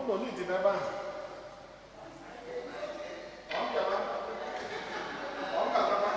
Bụrụ na onye dị n'ebe ahụ, ọ bịara, ọ bataba.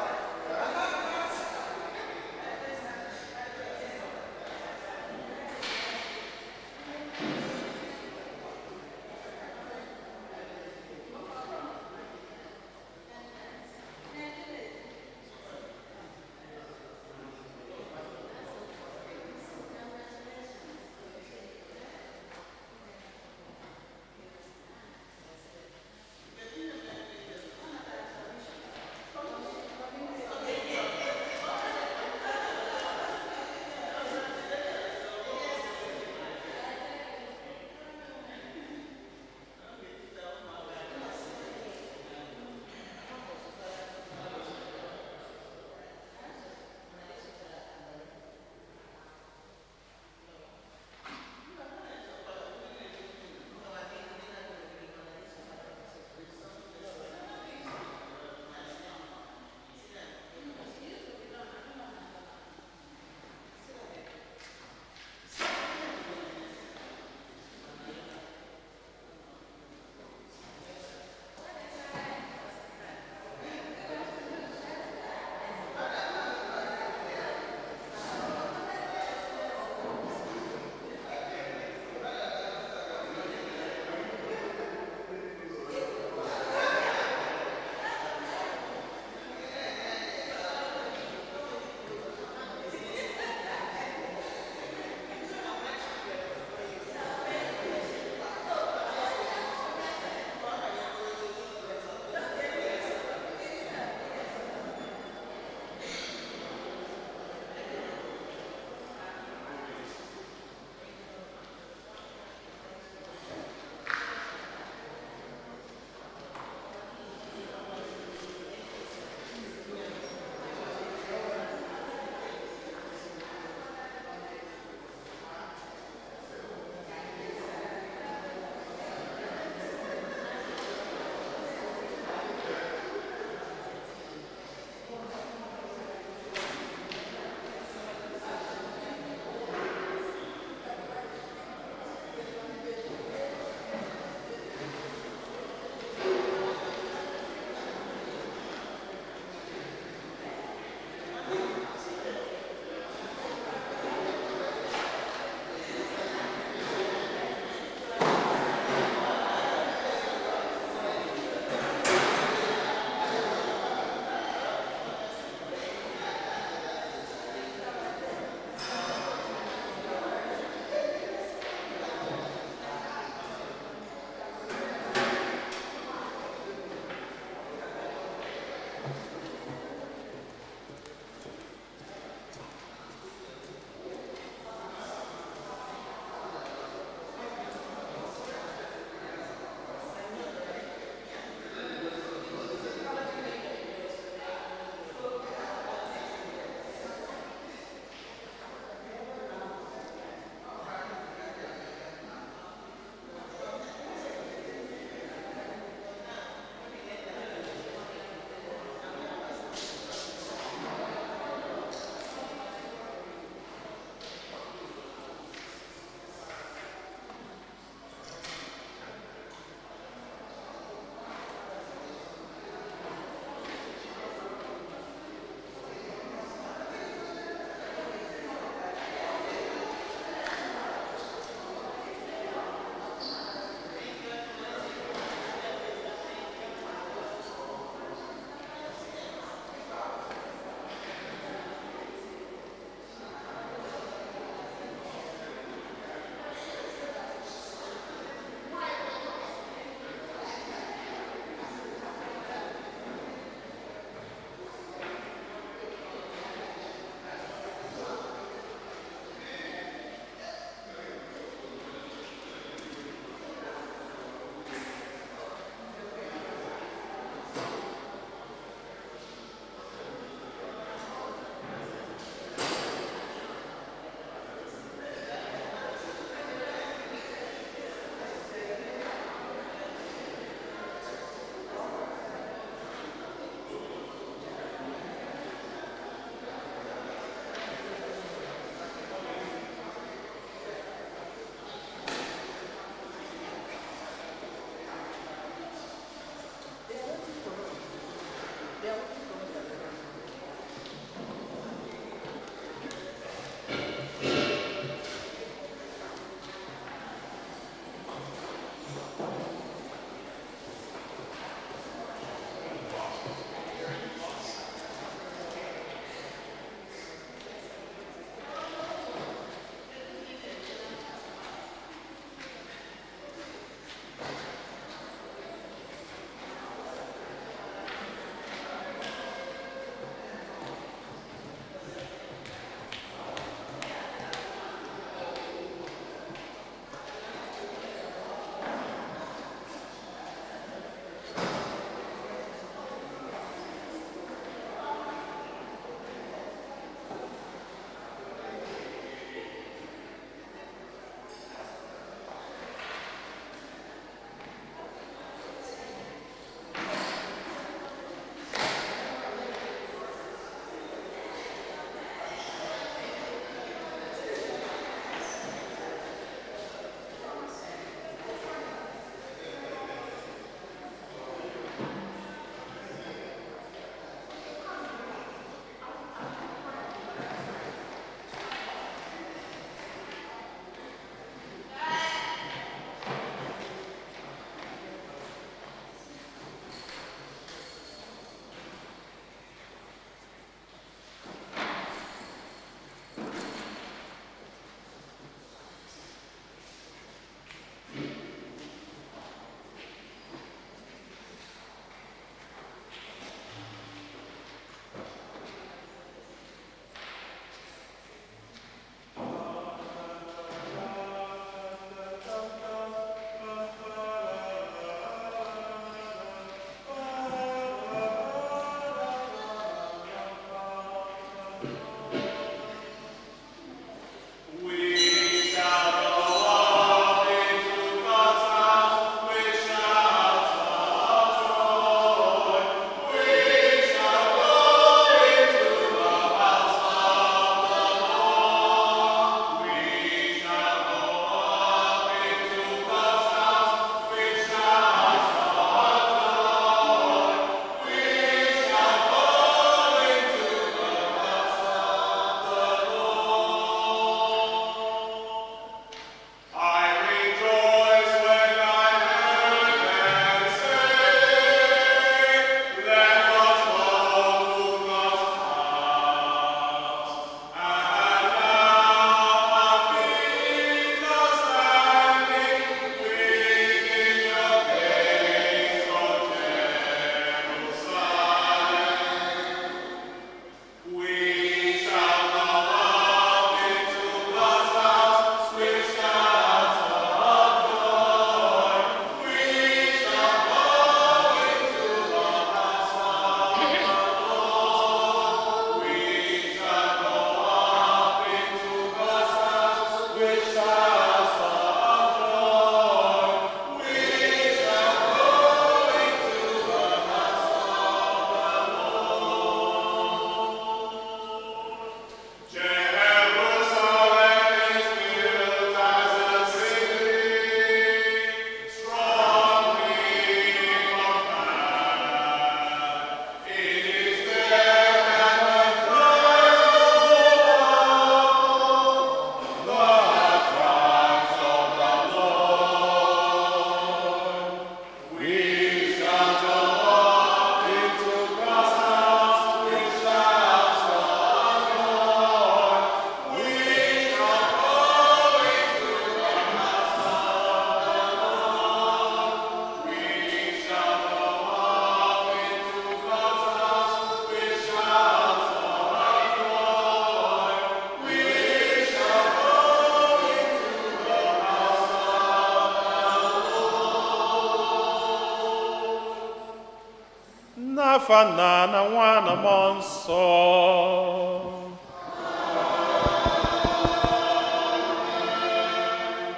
N'afa Nna na Nwa na Mmụọ Nsọ.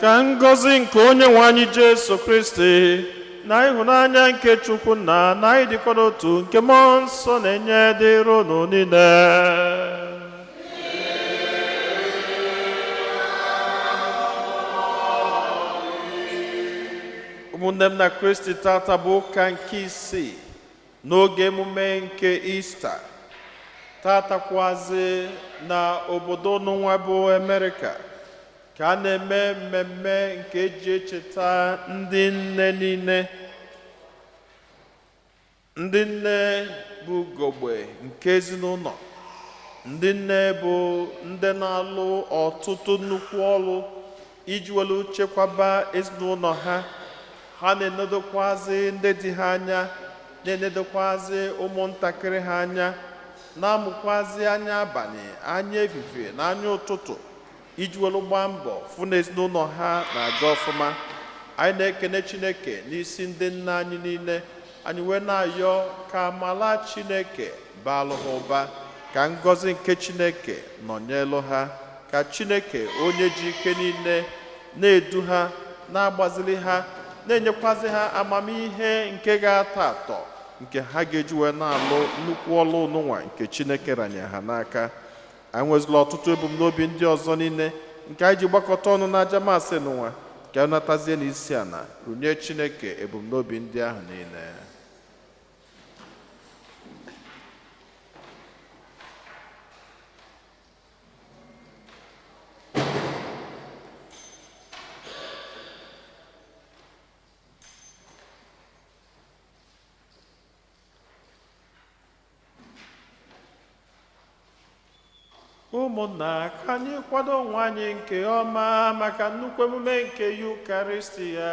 Ka ngọzi nke onye nwe anyị Jesu Kristi na ịhụnanya nke Chukwu nna na ịdịkọ n'otu nke Mmụọ Nsọ na-enye dịrị unu niile. Ụmụnne m na Kristi, tata bụ ụka nke isii n'oge emume nke Ista. Tatakwazi na obodo n'ụwa bụ Amerịka ka a na-eme mmemme nke eji echeta ndị nne niile. Ndị nne bụ ugogbe nke ezinụlọ. Ndị nne bụ ndị na-alụ ọtụtụ nnukwu ọrụ iji welu chekwaba ezinụlọ ha. Ha na-enedokwazi ndị di ha anya, na-enedokwazi ụmụntakịrị ha anya, na-amụkwazi anya abalị, anya efifie na anya ụtụtụ iji welu gbaa mbọ fụ na ezinụlọ ha na-aga ọfụma. Anyị na-ekene Chineke n'isi ndị nna anyị niile. Anyị wee na-ayọ ka amala Chineke baalụ ha ụba, ka ngọzi nke Chineke nọnyelụ ha, ka Chineke onye ji ike niile na-edu ha, na-agbazili ha, na-enyekwazi ha amamihe nke ga-atọ atọ nke ha ga-eji wee na-alụ nnukwu ọlụ n'ụwa nke Chineke ranye ha n'aka. Anyị nwezila ọtụtụ ebumnobi ndị ọzọ niile nke anyị ji gbakọta ọnụ n'aja masị n'ụwa ka anyị natazie n'isi ala runye Chineke ebumnobi ndị ahụ niile. Ụmụnna, ka anyị kwado onwe anyị nke ọma maka nnukwu emume nke Yukaristi ya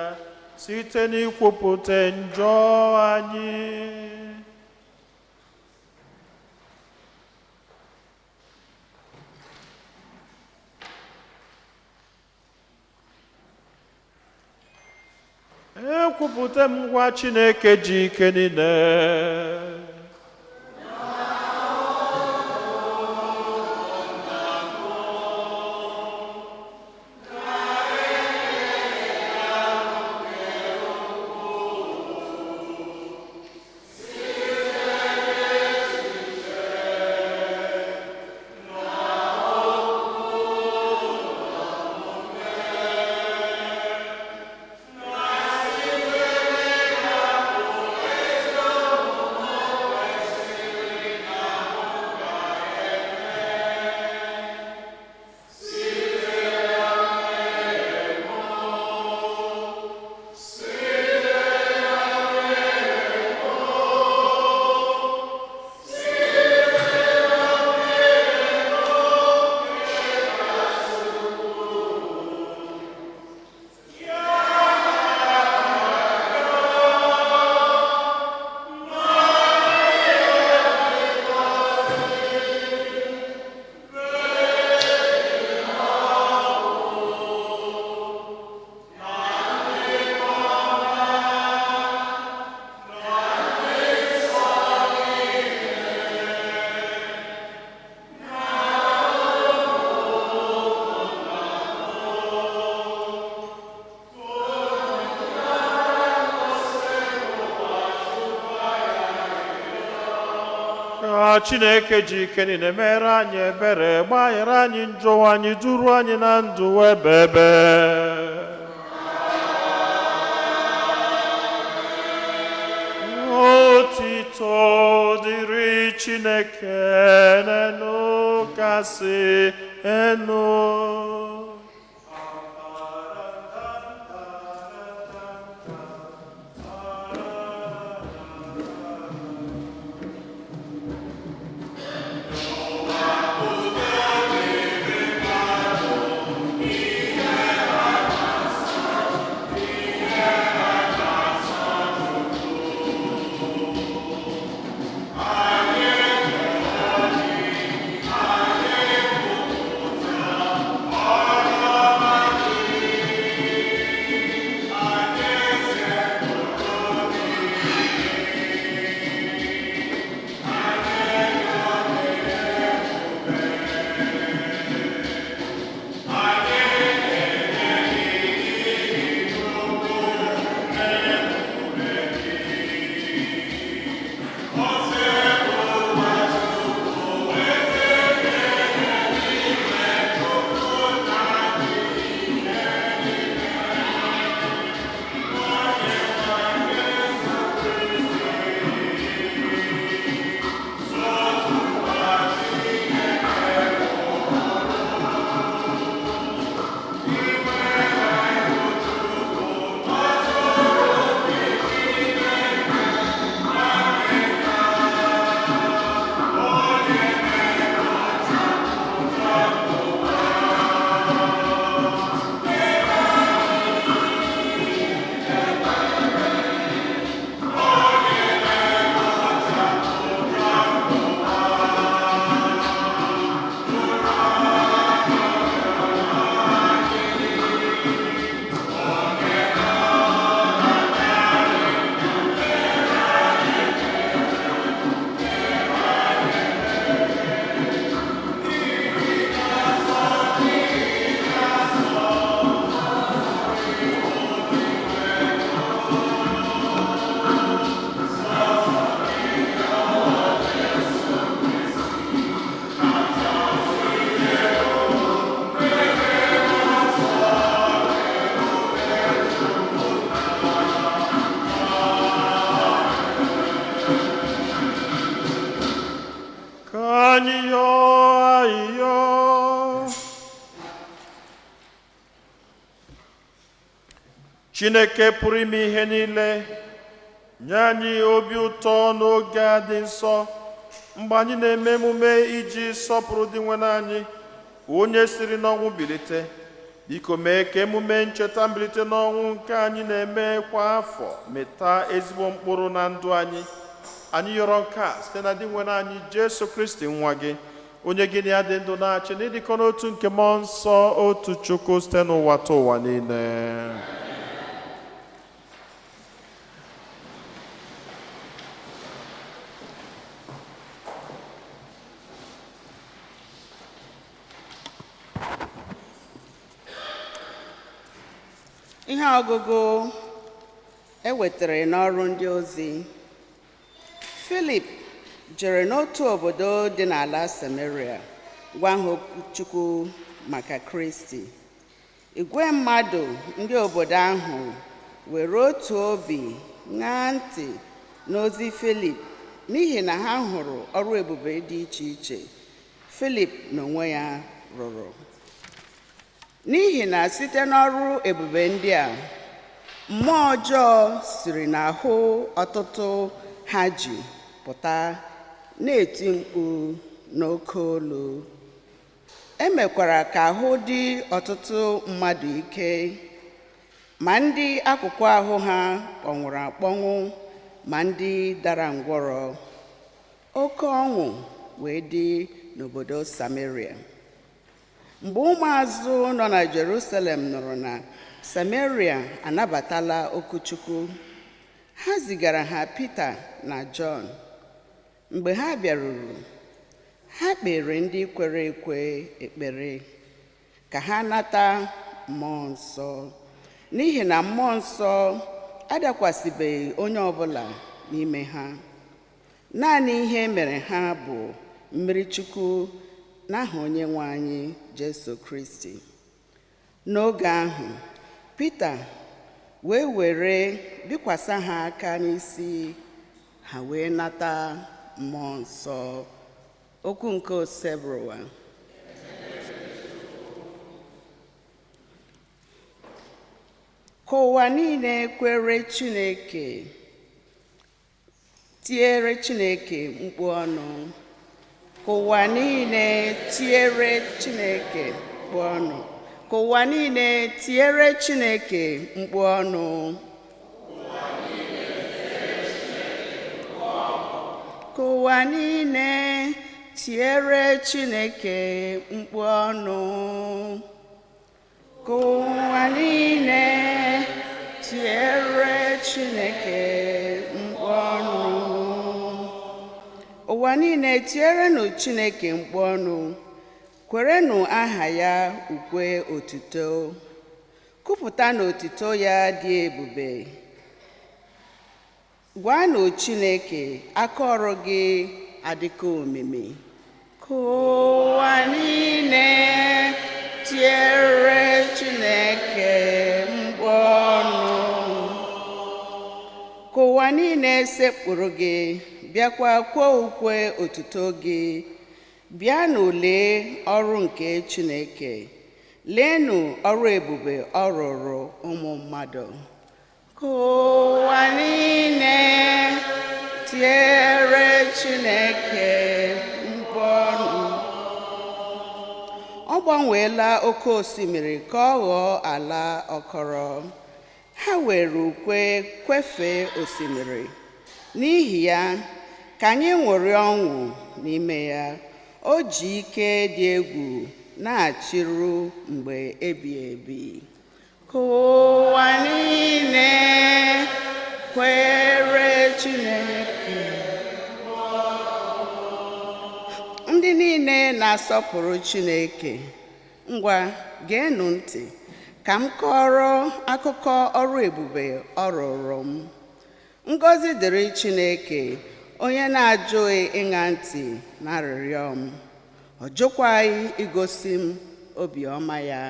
site n'ikwupụta njọ anyị. Ekwupụta m ngwa Chineke ji ike niile, ka Chineke ji ike niile mere anyị ebere, gbaghara anyị njọ anyị, duru anyị na ndụ ebe ebe. Otito dịrị Chineke n'elu kasị enu. Chineke pụrụ ime ihe niile, nye anyị obi ụtọ n'oge a dị nsọ mgbe anyị na-eme emume iji sọpụrụ Dinwenụ anyị, onye siri n'ọnwụ bilite. Biko mee ka emume ncheta mbilite n'ọnwụ nke anyị na-eme kwa afọ mịta ezigbo mkpụrụ na ndụ anyị. Anyị yọrọ nke a site na Dinwenụ anyị Jesu Kristi nwa gị, onye gị na ya dị ndụ na-achị n'ịdịkọ n'otu nke Mmụọ Nsọ, otu Chukwu, site n'ụwa ta ụwa niile. Ihe ọgụgụ e wetara n'Ọrụ Ndị Ozi. Filip jere n'otu obodo dị n'ala Samaria gwa ha okwu Chukwu maka Kristi. Igwe mmadụ ndị obodo ahụ were otu obi ṅaa ntị n'ozi Filip, n'ihi na ha hụrụ ọrụ ebube dị iche iche Filip n'onwe ya rụrụ. N'ihi na site n'ọrụ ebube ndị a, mmụọ ọjọọ siri n'ahụ ọtụtụ ha ji pụta na-eti mkpu n'oke olu. E mekwara ka ahụ dị ọtụtụ mmadụ ike, ma ndị akụkụ ahụ ha kpọnwụrụ akpọnwụ, ma ndị dara ngwọrọ. Oke ọṅụ wee dị n'obodo Samaria. Mgbe ụmụazụ nọ na Jerusalem nụrụ na Samaria anabatala okwuchukwu, ha zigara ha Pita na Jọn. Mgbe ha bịaruru, ha kpere ndị kwere ekwe ekpere ka ha nata Mmụọ Nsọ, n'ihi na Mmụọ Nsọ adakwasịbeghị onye ọbụla n'ime ha. Naanị ihe mere ha bụ mmiri Chukwu n'aha Onye nwe anyị Jesu Kristi. N'oge ahụ, Pita wee were bikwasị ha aka n'isi, ha wee nata Mmụọ Nsọ. Okwu nke Osebụrụwa. Ka ụwa niile kwere Chineke, tiere Chineke mkpu ọnụ. Ka ụwa niile tiere Chineke mkpu ọnụ. Ka ụwa niile tiere Chineke mkpu ọnụ. Ka ụwa niile tiere Chineke mkpu ọnụ. Ka ụwa niile tiere Chineke mkpu ọnụ. Ụwa niile tierenụ Chineke mkpu ọnụ. Kwerenụ aha ya ukwe otuto. Kwupụtanụ otuto ya dị ebube. Gwanụ Chineke aka ọrụ gị adịka omimi. Ka ụwa niile tiere Chineke mkpu ọnụ. Ka ụwa niile sekpụrụ gị, bịakwa kwuo ukwe otuto gị. Bịanụ lee ọrụ nke Chineke. Leenụ ọrụ ebube ọ rụrụ ụmụ mmadụ. Ka ụwa niile tiere Chineke mkpu ọnụ. Ọ gbanweela oke osimiri ka ọ ghọọ ala ọkọrọ. Ha were ukwe kwefee osimiri. N'ihi ya, ka anyị ṅụrịa ọṅụ n'ime ya. O ji ike dị egwu na-achịru mgbe ebi ebi. Ka ụwa niile kwere Chineke. Ndị niile na-asọpụrụ Chineke, ngwa geenụ ntị ka m kọrọ akụkọ ọrụ ebube ọ rụrụ m. Ngọzi dịrị Chineke, onye na-ajụghị ịṅa ntị na arịrịọ m. Ọ jụkwaghị igosi m obiọma ya.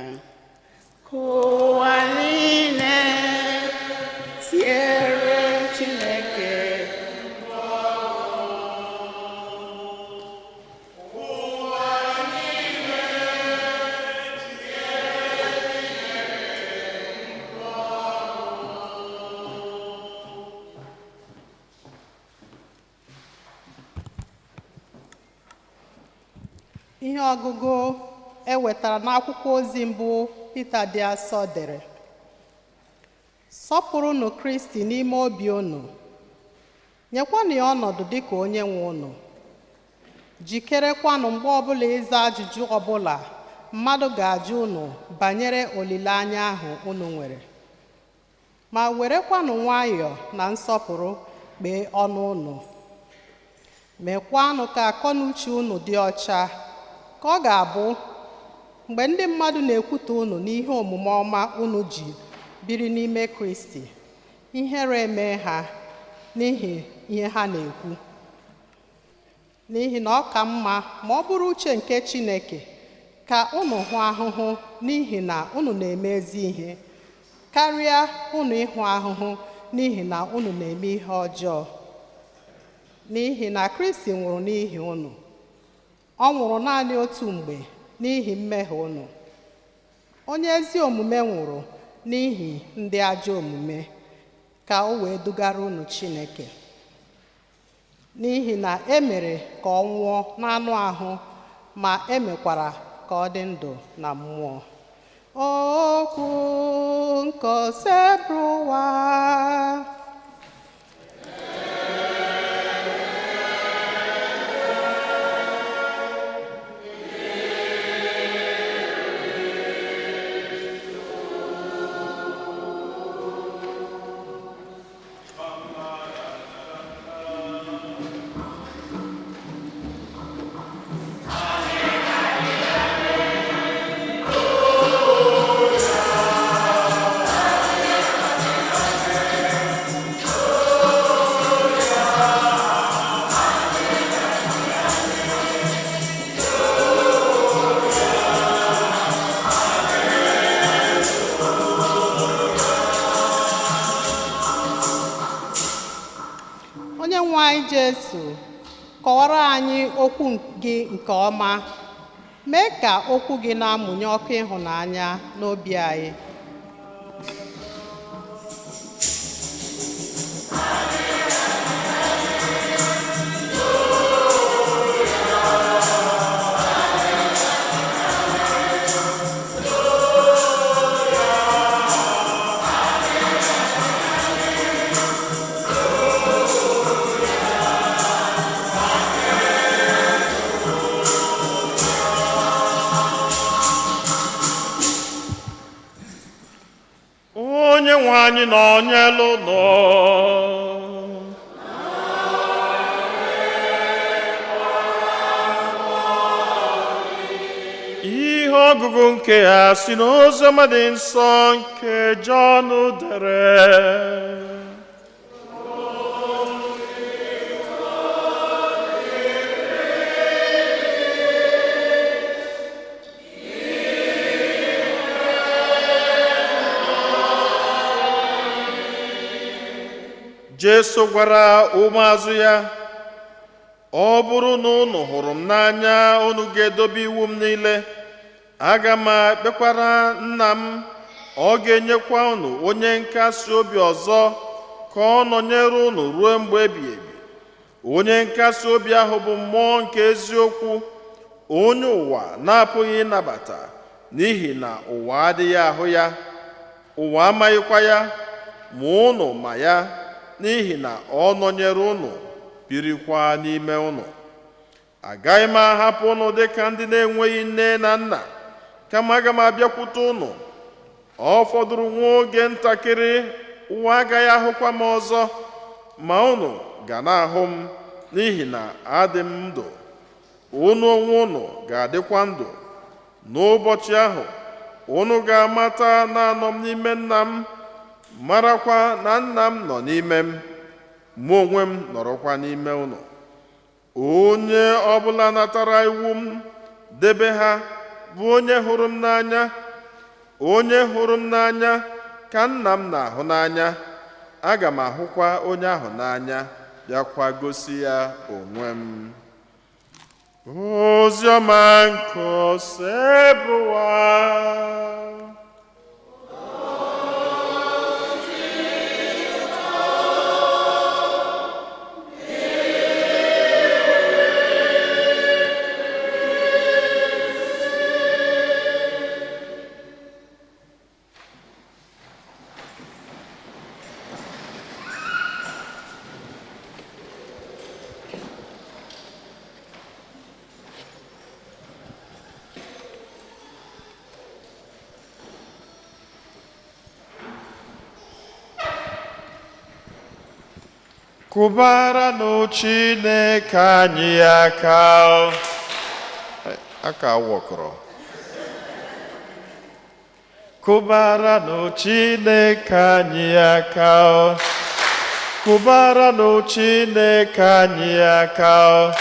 Ka ụwa niile tiere Chineke. Ihe ọgụgụ e wetara n'akwụkwọ ozi mbụ Pita dị asọ dere. Sọpụrụnụ Kristi n'ime obi unu, nyekwanụ ya ọnọdụ dịka onye nwe unu. Jikerekwanụ mgbe ọbụla ịza ajụjụ ọbụla mmadụ ga-ajụ unu banyere olileanya ahụ unu nwere. Ma werekwanụ nwayọọ na nsọpụrụ kpee ọnụ unu. Mekwanụ ka akọnuche unu dị ọcha, ka ọ ga-abụ mgbe ndị mmadụ na-ekwutọ unu n'ihe omume ọma unu ji biri n'ime Kristi, ihere emee ha n'ihi ihe ha na-ekwu. N'ihi na ọ ka mma ma ọ bụrụ uche nke Chineke ka unu hụ ahụhụ n'ihi na unu na-eme ezi ihe, karịa unu ịhụ ahụhụ n'ihi na unu na-eme ihe ọjọọ. N'ihi na Kristi nwụrụ n'ihi unu. Ọ nwụrụ naanị otu mgbe n'ihi mmehie unu. Onye ezi omume nwụrụ n'ihi ndị ajọ omume, ka o wee dugara unu Chineke. N'ihi na e mere ka ọ nwụọ n'anụ ahụ, ma e mekwara ka ọ dị ndụ na mmụọ. Okwu nke Osebụrụwa. Onye nwe anyị Jesu, kọwara anyị okwu gị nke ọma. Mee ka okwu gị na-amụnye ọkụ ịhụnanya n'obi anyị. Onye nwe anyị nọnyere unu. Ihe ọgụgụ nke a si n'oziọma dị nsọ nke Jọn dere. Jesu gwara ụmụazụ ya, ọ bụrụ na unu hụrụ m n'anya, unu ga-edobe iwu m niile. Aga m ekpekwara nna m, ọ ga-enyekwa unu onye nkasi obi ọzọ ka ọ nọnyere unu ruo mgbe ebighị ebi. Onye nkasi obi ahụ bụ mmụọ nke eziokwu, onye ụwa na-apụghị ịnabata, n'ihi na ụwa adịghị ahụ ya, ụwa amaghịkwa ya, ma unu ma ya, n'ihi na ọ nọnyere unu, birikwa n'ime unu. Agaghị m ahapụ unu dịka ndị na-enweghị nne na nna, kama aga m abịakwute unu. Ọ fọdụrụ nwa oge ntakịrị, ụwa agaghị ahụkwa m ọzọ, ma unu ga na-ahụ m, n'ihi na adị m ndụ. Unu onwe unu ga-adịkwa ndụ. N'ụbọchị ahụ, unu ga-amata na anọ m n'ime nna m, marakwa na nna m nọ n'ime m, mụ onwe m nọrọkwa n'ime unu. Onye ọbụla natara iwu m debe ha bụ onye hụrụ m n'anya. Onye hụrụ m n'anya ka nna m na-ahụ n'anya. Aga m ahụkwa onye ahụ n'anya, bịakwa gosi ya onwe m. Oziọma nke Osebụrụwa. Kụbaranụ Chineke anyị aka. Aka awọkọrọ. Kụbaranụ Chineke anyị aka. Kụbaranụ Chineke anyị aka.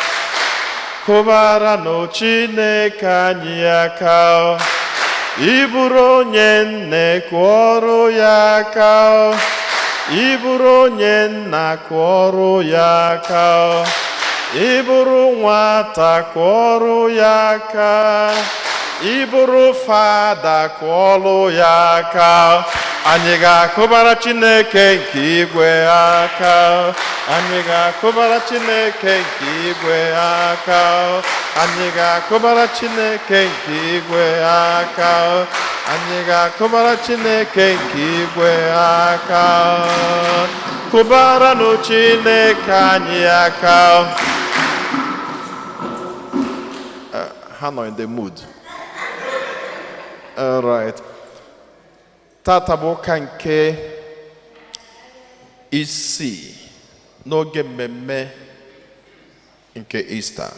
Kụbaranụ Chineke anyị aka. Ị bụrụ onye nne, kụọrọ ya aka. Ị bụrụ onye nna, kụọrọ ya aka. Ị bụrụ nwata, kụọrọ ya aka. Ị bụrụ fada, kụọrọ ya aka. Anyị ga-akụbara Chineke nke igwe aka. Anyị ga-akụbara Chineke nke igwe aka. Anyị ga-akụbara Chineke nke igwe aka. Anyị ga-akụbara Chineke nke igwe aka. Kụbaranụ Chineke anyị aka. Ha nọ in the mood. All right. Tata bụ ụka nke isii n'oge mmemme nke Easter.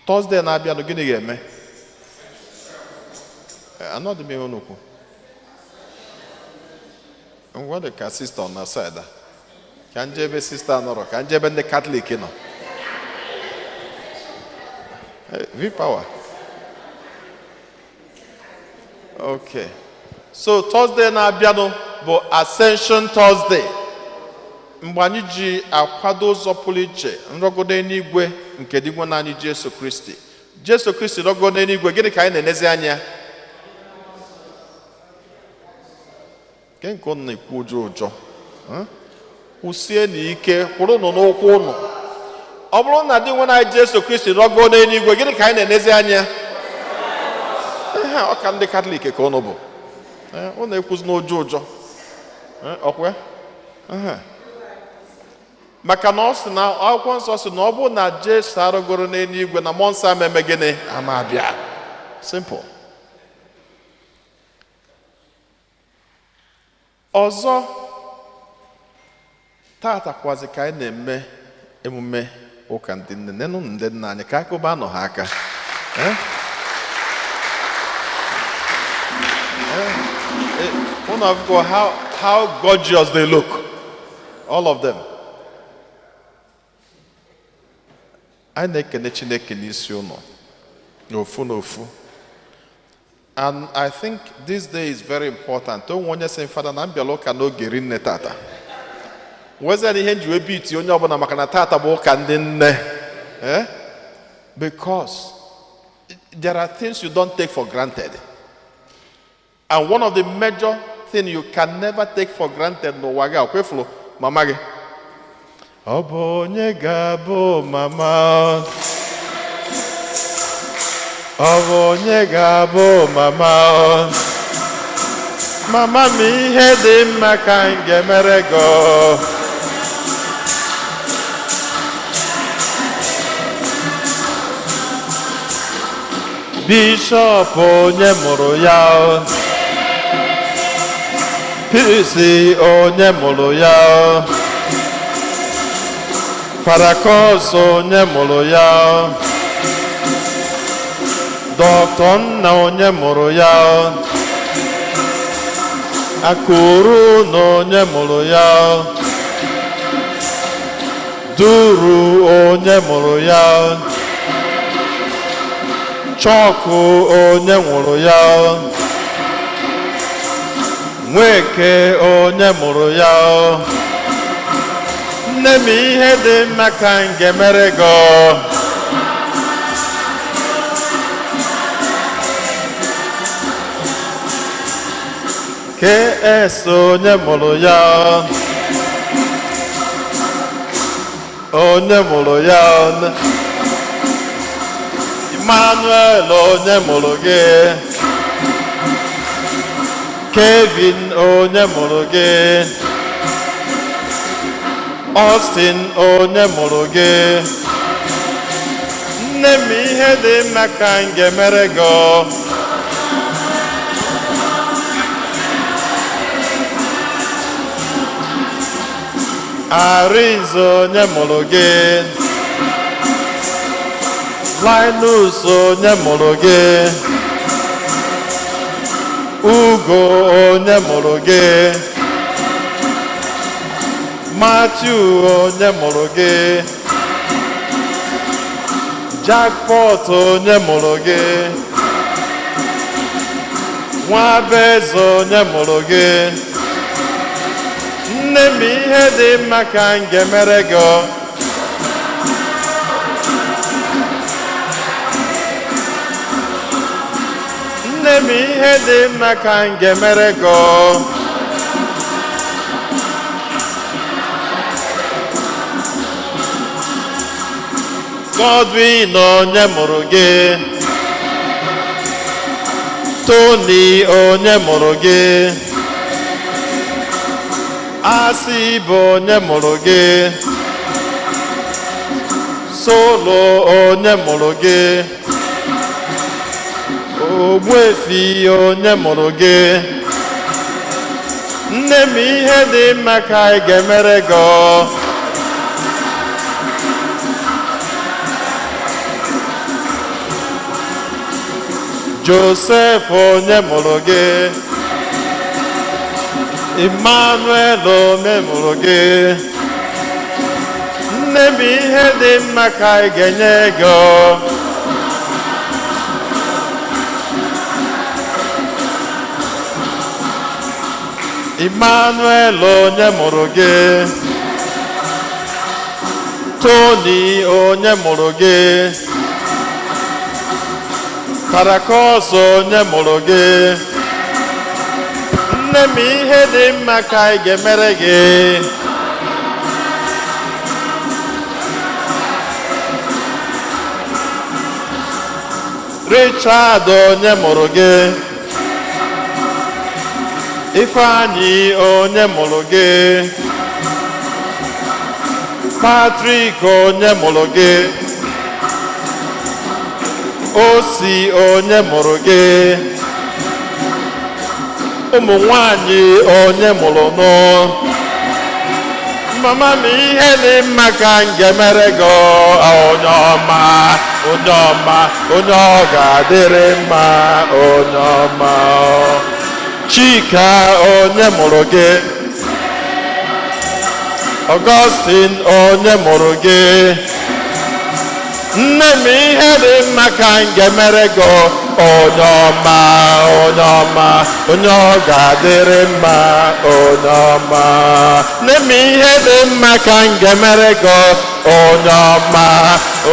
Thursday na-abịanụ, gịnị ga-eme? Anọdụ m ihe unu kwu. Ngwa, dị ka sista ọ na side a. Ka nje ebe sista nọrọ, ka nje ebe ndị Katọlik nọ. V-Power. Okay. So Thursday na-abịanụ bụ Ascension Thursday. Mgbe anyị ji akwado ụzọ pụrụ iche nrọgodo eluigwe nke dị nwe anyị Jesu Kristi. Jesu Kristi rọgo n'eluigwe, gịnị ka anyị na-enezi anya? Nke unu na-ekwu ụjọ ụjọ. Kwụsie n'ike, kwụrụnụ n'ụkwụ unu. Ọ bụrụ na dị nwe anyị Jesu Kristi rọgo n'eluigwe, gịnị ka anyị na-enezi anya? Ihe ọ ka ndị Katọlik ka unu bụ. Unu ekwuzi n'ụjọ ụjọ. Ọkwa? Ehe. Maka na ọ sị na akwụkwọ nsọ sị na ọ bụrụ na Jesu arụgoro n'eluigwe, na mmụọ nsọ ama eme gịnị? Ama abịa. Simple. Ọzọ, tata kwazi ka anyị na-eme emume ụka ndị nne. Nenụ ndị nna anyị ka akụba nọ ha aka. Eh? Eh, unu afụgo how gorgeous they look, all of them. Anyị na-ekene Chineke n'isi ụnọ n'ofu n'ofu. And I think this day is very important. O nwe onye sị, "Fada, na m bịara ụka n'oge rinne tata." Wezịa na ihe nji wee biti onye ọbụla maka na tata bụ ụka ndị nne. Eh? Because there are things you don't take for granted. And one of the major thing you can never take for granted n'ụwa gị akwefuru mama gị. Ọ bụ onye ga-abụ mama? Ọ bụ onye ga-abụ mama? Mama m, ihe dị mma ka m ga-emere gị. Bishọp, onye mụrụ ya? Pisi, onye mụrụ ya? Farakọs, onye mụrụ ya? Dọkịta nna, onye mụrụ ya? Akụrụ na onye mụrụ ya? Duru, onye mụrụ ya? Chọkụ, onye nwụrụ ya? Nweke, onye mụrụ ya? Nne m, ihe dị mma ka m ga-emere gị. KS, onye mụrụ ya? Onye mụrụ ya? Emmanuel, onye mụrụ gị? Kevin, onye mụrụ gị? Austin, onye mụrụ gị? Nne m, ihe dị mma ka m ga-emere gị. Arinze onye mụrụ gị? Linus onye mụrụ gị? Ugo onye mụrụ gị? Matthew onye mụrụ gị? Jackpot onye mụrụ gị? Nwabeze onye mụrụ gị? Nne m, ihe dị mma ka m ga-emere gị o. Nne m, ihe dị mma ka m ga-emere gị o. Godwin onye mụrụ gị? Tony onye mụrụ gị? Asị bụ onye mụrụ gị? Solo onye mụrụ gị? Ogbuefi onye mụrụ gị? Nne m, ihe dị mma ka anyị ga-emere gị o. Joseph onye mụrụ gị? Emmanuel onye mụrụ gị? Nne m, ihe dị mma ka anyị ga-enye gị o. Emmanuel onye mụrụ gị? Tony onye mụrụ gị? Karakọs onye mụrụ gị? Nne m, ihe dị mma ka anyị ga-emere gị. Richard onye mụrụ gị? Ifeanyị onye mụrụ gị? Patrick onye mụrụ gị? Osi onye mụrụ gị? Ụmụ nwanyị onye mụrụ nụ? Mama m, ihe dị mma ka m ga-emere gị. Onye ọma, onye ọma, onye ọ ga-adịrị mma, onye ọma. Chika onye mụrụ gị? Augustine onye mụrụ gị? Nne m, ihe dị mma ka m ga-emere gị. Onye ọma, onye ọma, onye ọ ga-adịrị mma, onye ọma. Nne m, ihe dị mma ka m ga-emere gị. Onye ọma,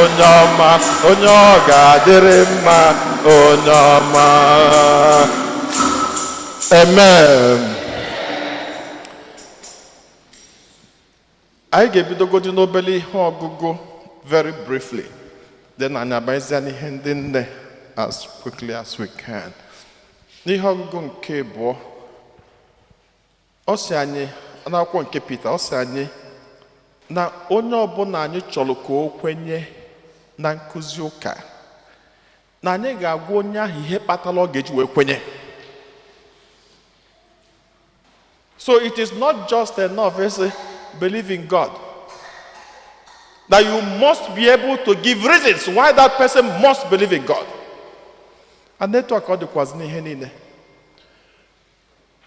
onye ọma, onye ọ ga-adịrị mma, onye ọma. Amen. Anyị ga-ebidogodi n'obere ihe ọgụgụ very briefly, then anyị abanyezie n'ihe ndị nne as quickly as we can. N'ihe ọgụgụ nke abụọ, ọ sị anyị n'akwụkwọ nke Pita, ọ sị anyị na onye ọbụla anyị chọrọ ka o kwenye na nkụzi ụka, na anyị ga-agwa onye ahụ ihe kpatara ọ ga-eji wee kwenye. So it is not just enough to say believe in God, that you must be able to give reasons why that person must believe in God. And etu a ka ọ dịkwazị n'ihe niile.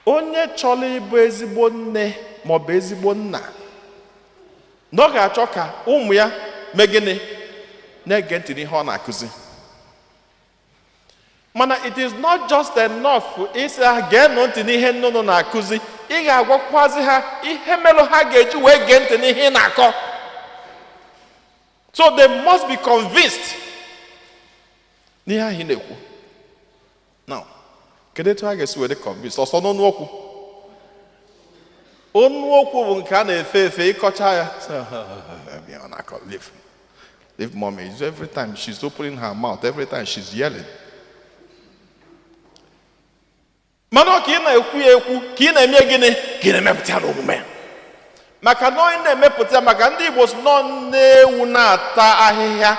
Onye chọrọ ịbụ ezigbo nne maọbụ ezigbo nna, na ọ ga-achọ ka ụmụ ya mee gịnị? Na-ege ntị n'ihe ọ na-akụzi. Mana it is not just enough ịsị ha geenụ ntị n'ihe nnụnụ na-akụzi. Ị ga-agwakwazi ha ihe merụ ha ga-eji wee gee ntị n'ihe ị na-akọ. So they must be convinced n'ihe ahụ ị na-ekwu. Now, kedu etu ha ga-esi wee dị convinced? Ọsọ n'ọnụ okwu? Ọnụ okwu bụ nke a na-efe efe. Ịkọcha ya, sị, "Ọ na-akọ, leave leave mommy. Every time she's opening her mouth, every time she's yelling." Mana ọ ka ị na-ekwu ya ekwu, ka ị na-eme gịnị? Ka ị na-emepụta ya n'omume. Maka na onye na-emepụta ya, maka ndị Igbo si nọ na-ewu na-ata ahịhịa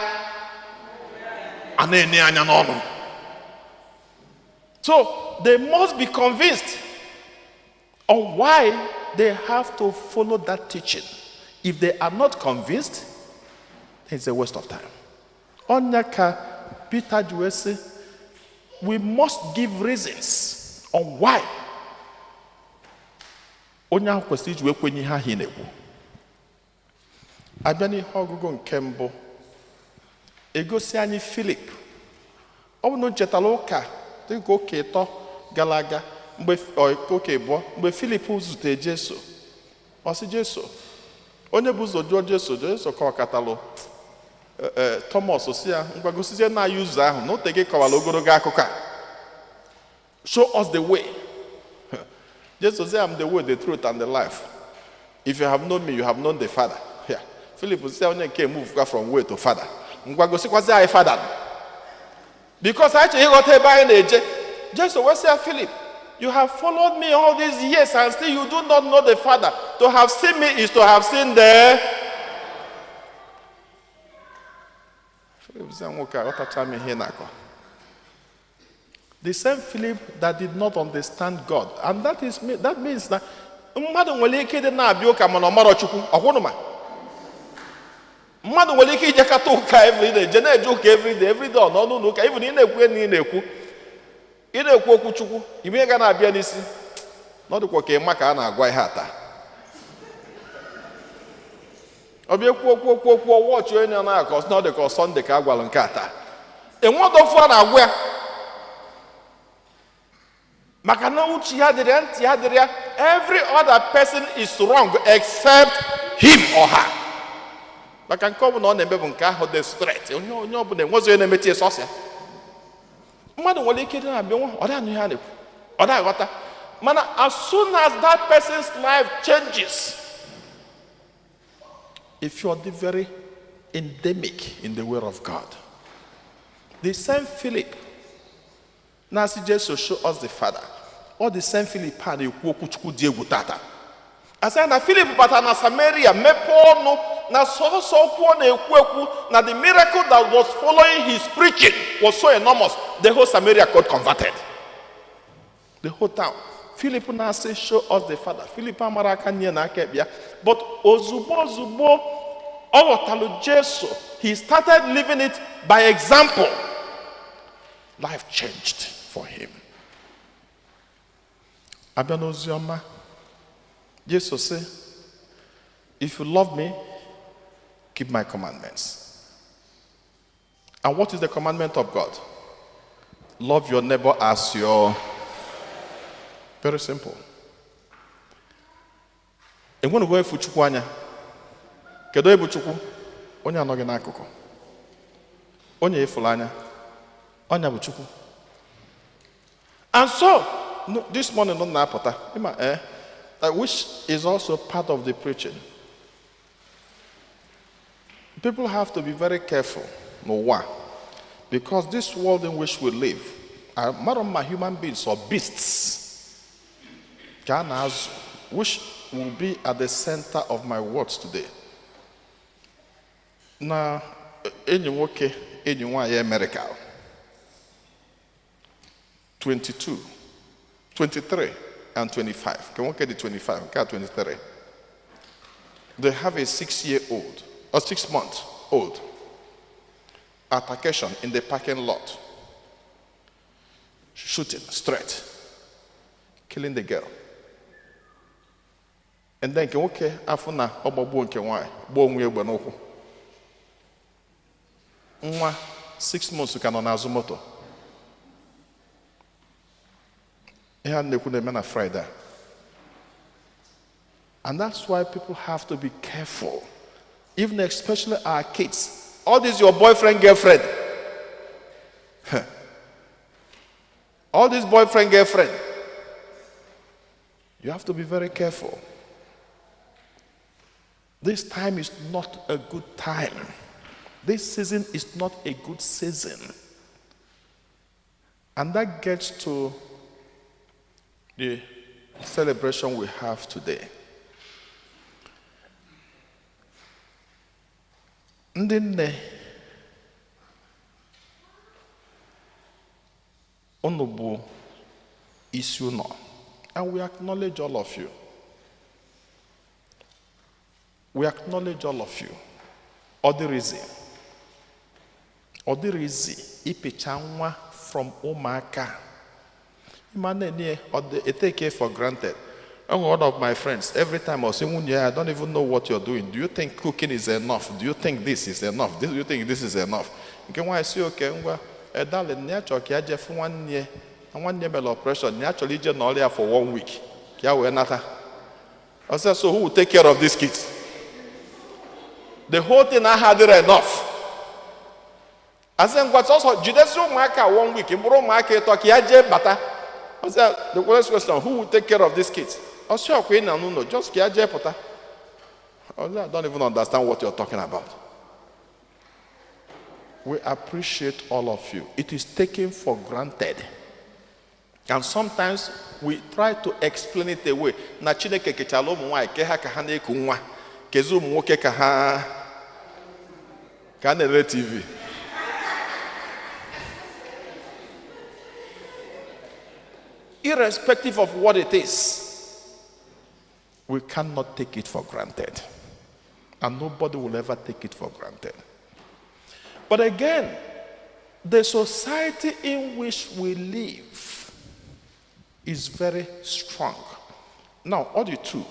a na-ene anya n'ọnụ. So they must be convinced on why they have to follow that teaching. If they are not convinced, then it's a waste of time. Ọnya ka Peter ji wee sị, we must give reasons on why onye ahụ kwesịrị iji wee kwenye ihe ahụ ị na-ekwu. Abịa n'ihe ọgụgụ nke mbụ, egosi anyị Filip. Ọ bụ na o chetara ụka dịka ụka ịtọ gara aga, mgbe ụka ịbụọ, mgbe Filip zutere Jesu, ọ sị Jesu, onye bụ ụzọ jụọ Jesu, Jesu ka ọ katalụ Thomas si ya, ngwa, gosizie na anyị ụzọ ahụ na ote gị kọwara ogologo akụkọ a, show us the way. Jesus say, "I'm the way, the truth and the life. If you have known me, you have known the Father." Yeah. Philip sị onye nke move from way to Father, ngwa, gosikwazi anyị Father, because anyị chọrọ ịghọta ebe anyị na-eje. Jesu wee sị ya, "Philip, you have followed me all these years and still you do not know the Father. To have seen me is to have seen the." Philip sị ya, "Nwoke, aghọtacha m ihe ị na-akọ." The same Philip that did not understand God. And that means that mmadụ nwere ike ịdị na-abịa ụka mana ọ marọ Chukwu. Ọkwụnụ ma mmadụ nwere ike ijekọta ụka everyday, je na-eje ụka everyday, everyday, ọ nọ n'ụlọ ụka. Even ị na-ekwu na ị na-ekwu okwu Chukwu, ime ga na-abịa n'isi na ọ dịkwa ka ịma ka a na-agwa ihe ata. Ọ bịa kwuo okwu okwu okwu, wọchị onye na-akọ na ọ dị ka Sunday ka a gwara nke a taa. Enwedofu a na-agwa ya maka na uche ya dịrị ya, ntị ya dịrị ya. Every other person is wrong except him or her, maka nke ọbụla ọ na-eme bụ nke ahụ dị straight. Onye ọbụla enwezi onye na-emetụ ya, sọsịa. Mmadụ nwere ike ịdị na-abịa nwa, ọ dị anụ ihe a na-ekwu, ọ dị aghọta, mana as soon as that person's life changes, if you are very endemic in the way of God. The same Philip na-asị Jesu, "Show us the Father," ọ the same Philip a na-ekwu okwu Chukwu dị egwu tata. Asị na Philip batara na Samaria, mepee ọnụ na sọsọ okwu ọ na-ekwu ekwu na the miracle that was following his preaching was so enormous, the whole Samaria got converted, the whole town. Philip na-asị, "Show us the Father." Philip amara aka nye na aka ekpe ya, but ozugbo ozugbo ọ ghọtalụ Jesu, he started living it by example. Life changed for him. Abịa n'ozi ọma, Jesu sị, "If you love me, keep my commandments." And what is the commandment of God? Love your neighbor as your. Very simple. Enwenugo efu Chukwu anya. Kedu onye bụ Chukwu? Onye anọghị n'akụkụ, onye efuru anya, ọnya bụ Chukwu. And so no, this morning nọ na-apụta ịma which is also part of the preaching. People have to be very careful n'ụwa, because this world in which we live are mmadụ ma human beings or beasts ka a na-azụ, which will be at the center of my words today. Na enyi nwoke, enyi nwaanyị America, 22, 23 and 25, nke nwoke dị 25, nke a 23. They have a 6 year old or 6 month old. Altercation in the parking lot, shooting straight, killing the girl. And then nke nwoke afọ na ọ gbagbuo nke nwaanyị, gbuo onwe ya egbe n'ụkwụ. Nwa 6 months ka nọ n'azụ moto. Ihe a na-ekwu na-eme na Friday. And that's why people have to be careful, even especially our kids. All this your boyfriend, girlfriend, all this boyfriend, girlfriend, you have to be very careful. This time is not a good time. This season is not a good season. And that gets to the celebration we have today. Ndị nne, unu bụ isi ụlọ, and we acknowledge all of you. We acknowledge all of you. Ọ dịrịzi. Ọ dịrịzi ịpịcha nwa from ụmụaka. Ịma na-enye ọ dị take it for granted. And one of my friends, every time I say, "Nwunye, I don't even know what you're doing. Do you think cooking is enough? Do you think this is enough? Do you think this is enough?" Nke nwaanyị si oke ngwa, "Eh, darling, na ya chọrọ ka ya jee fụ nwanne ya, na nwanne ya mere operation, na ya chọrọ ije n'ọrịa for one week, ka ya wee nata." I said, "So who will take care of these kids?" The whole thing ahụ adịrị enough. Asị ngwa, sọsọ jidesi ụmụaka one week, mkpụrụ ụmụaka ịtọ ka ya jee bata. I said, the next question, who will take care of these kids? Ọ sị ọkwa ị nọ n'ụlọ, just ka ya jee pụta. I said, "I don't even understand what you're talking about." We appreciate all of you. It is taken for granted. And sometimes we try to explain it away. Na Chineke kechala ụmụ nwaanyị ke ha ka ha na-eku nwa, kezi ụmụ nwoke ka ha ka a na-ere TV. Irrespective of what it is, we cannot take it for granted. And nobody will ever take it for granted. But again, the society in which we live is very strong. Now, all the two,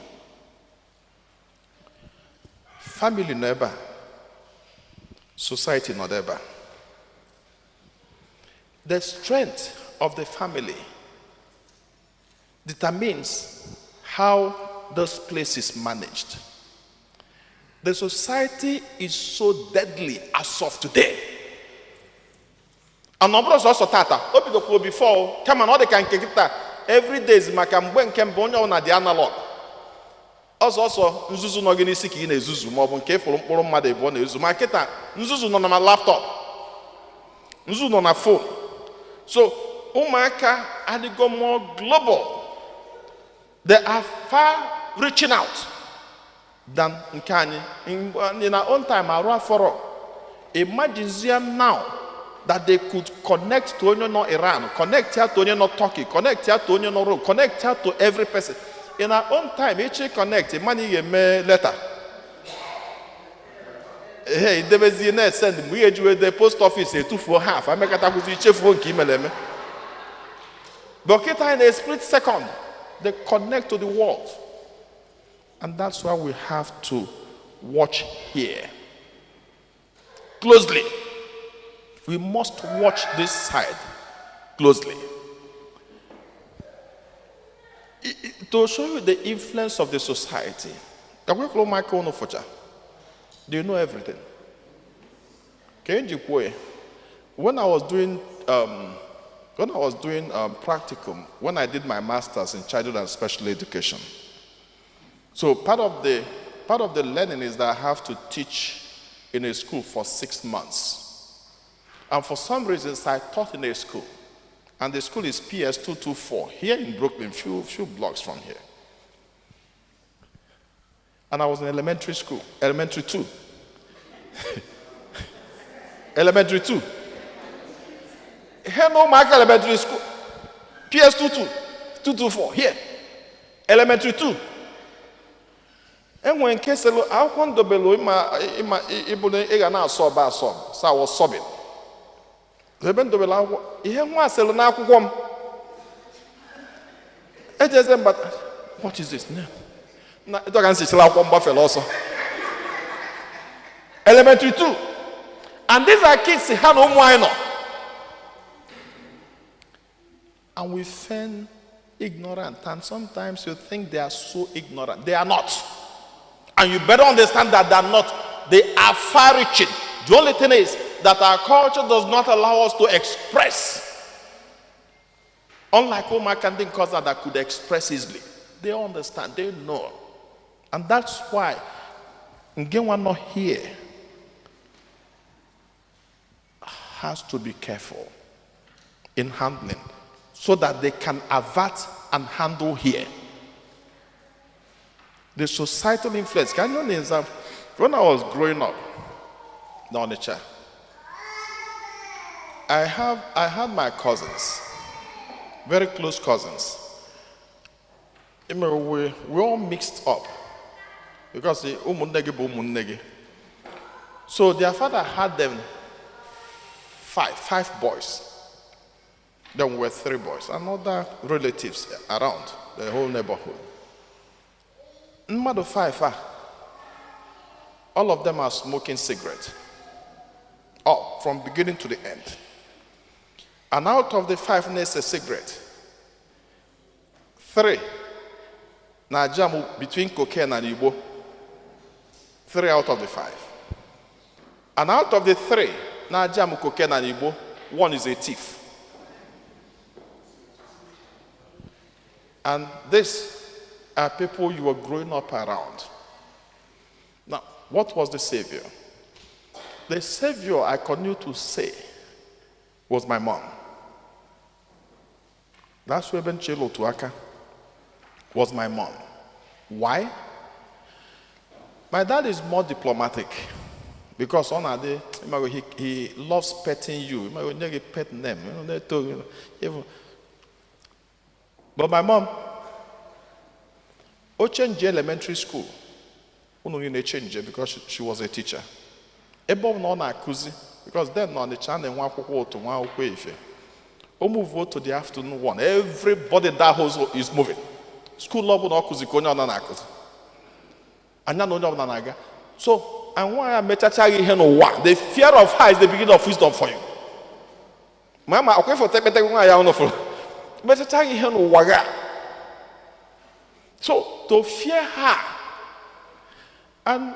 family nọ ebe a, society nọ ebe a. The strength of the family determines how this place is managed. The society is so deadly as of today. And ọ bụrụ sọsọ tata, o bidokwuo before, kama na ọ dị ka nke kịta every days, maka mgbe nke mbụ onye ọbụla dị analog. Ọsọsọ nzuzu nọ gị n'isi ka ị na-ezuzu, ma ọ bụ nke ịfụrụ mkpụrụ mmadụ ịbụọ na-ezuzu. Ma kịta, nzuzu nọ na ma laptop, nzuzu nọ na phone. So ụmụaka adịgo more global. They are far reaching out than nke anyị in our own time. Arụ afọrọ. Imagine now that they could connect to onye nọ Iran, connect ya to onye nọ Turkey, connect ya to onye nọ Rome, connect ya to every person. In our own time, echi connect, mana ị ga-eme leta ehe idebezie na-esend mgbe ị ga-eji wee dee post office, etufuo half, amekatakwụzi ichefuo nke imere eme. But kịta, in a split second, they connect to the world. And that's why we have to watch here closely. We must watch this side closely. To show you the influence of the society, ka kwefuru ụmụaka unu fụcha, they know everything. Ka eji kwuo ya, when I was doing practicum, when I did my master's in childhood and special education, so part of the learning is that I have to teach in a school for 6 months. And for some reasons, I taught in a school. And the school is PS 224 here in Brooklyn, few blocks from here. And I was in elementary school, elementary two. Elementary two. Here, no Michael Elementary School, PS 22, 224 here. Elementary two. Enwere nke sịlụ akwụkwọ ndobelu ịma ịma ịbụ na ị ga na-asọ ọba asọ so I was sobbing. Ebe ndobelu akwụkwọ ihe nwa sịlụ n'akwụkwọ m ejeze mbata, "What is this?" Na ịtọ ka m sichila akwụkwọ m gbafere ọsọ. Elementary two, and these are kids ha na ụmụ anyị nọ, and we feign ignorant, and sometimes you think they are so ignorant. They are not. And you better understand that they are not. They are far reaching. The only thing is that our culture does not allow us to express. Unlike ụmụaka ndị nke ọzọ that could express easily, they understand, they know. And that's why ngenwa not here has to be careful in handling so that they can avert and handle here. The societal influence. Can you an example? When I was growing up, n'Onitsha, I had my cousins, very close cousins. I mean, we all mixed up. Because ụmụnne gị bụ ụmụnne gị. So their father had them five boys. Then were three boys and other relatives around the whole neighborhood. Mmadụ five ah, all of them are smoking cigarette. All from beginning to the end. And out of the five na-ese cigarette, three na jam between cocaine and Igbo. Three out of the five. And out of the three na jam cocaine and Igbo, one is a thief. And these are people you were growing up around. Now, what was the savior? The savior, I continue to say, was my mom. That's where Ben Chelo Tuaka was my mom. Why? My dad is more diplomatic because on a day, he loves petting you. Pet name. But my mom, o change elementary school. Unu niile change because she was a teacher. Ebe ọ bụ na ọ na-akụzi, because then n'Ọnịcha a na-enwe akwụkwọ ụtụ nwa akwụkwọ efe. O move to the afternoon one. Everybody in that house is moving. School ọ bụla ọ kụzi ka onye ọbụla na-akụzi. Anya na onye ọbụla na-aga. So, nwa ya mechachaghị ihe n'ụwa. The fear of her is the beginning of wisdom for you. Ma ma ọkwa ịfụta ekpete nwa ya ụnụ fụrụ. Mechachaghị ihe n'ụwa ga. So, to fear her and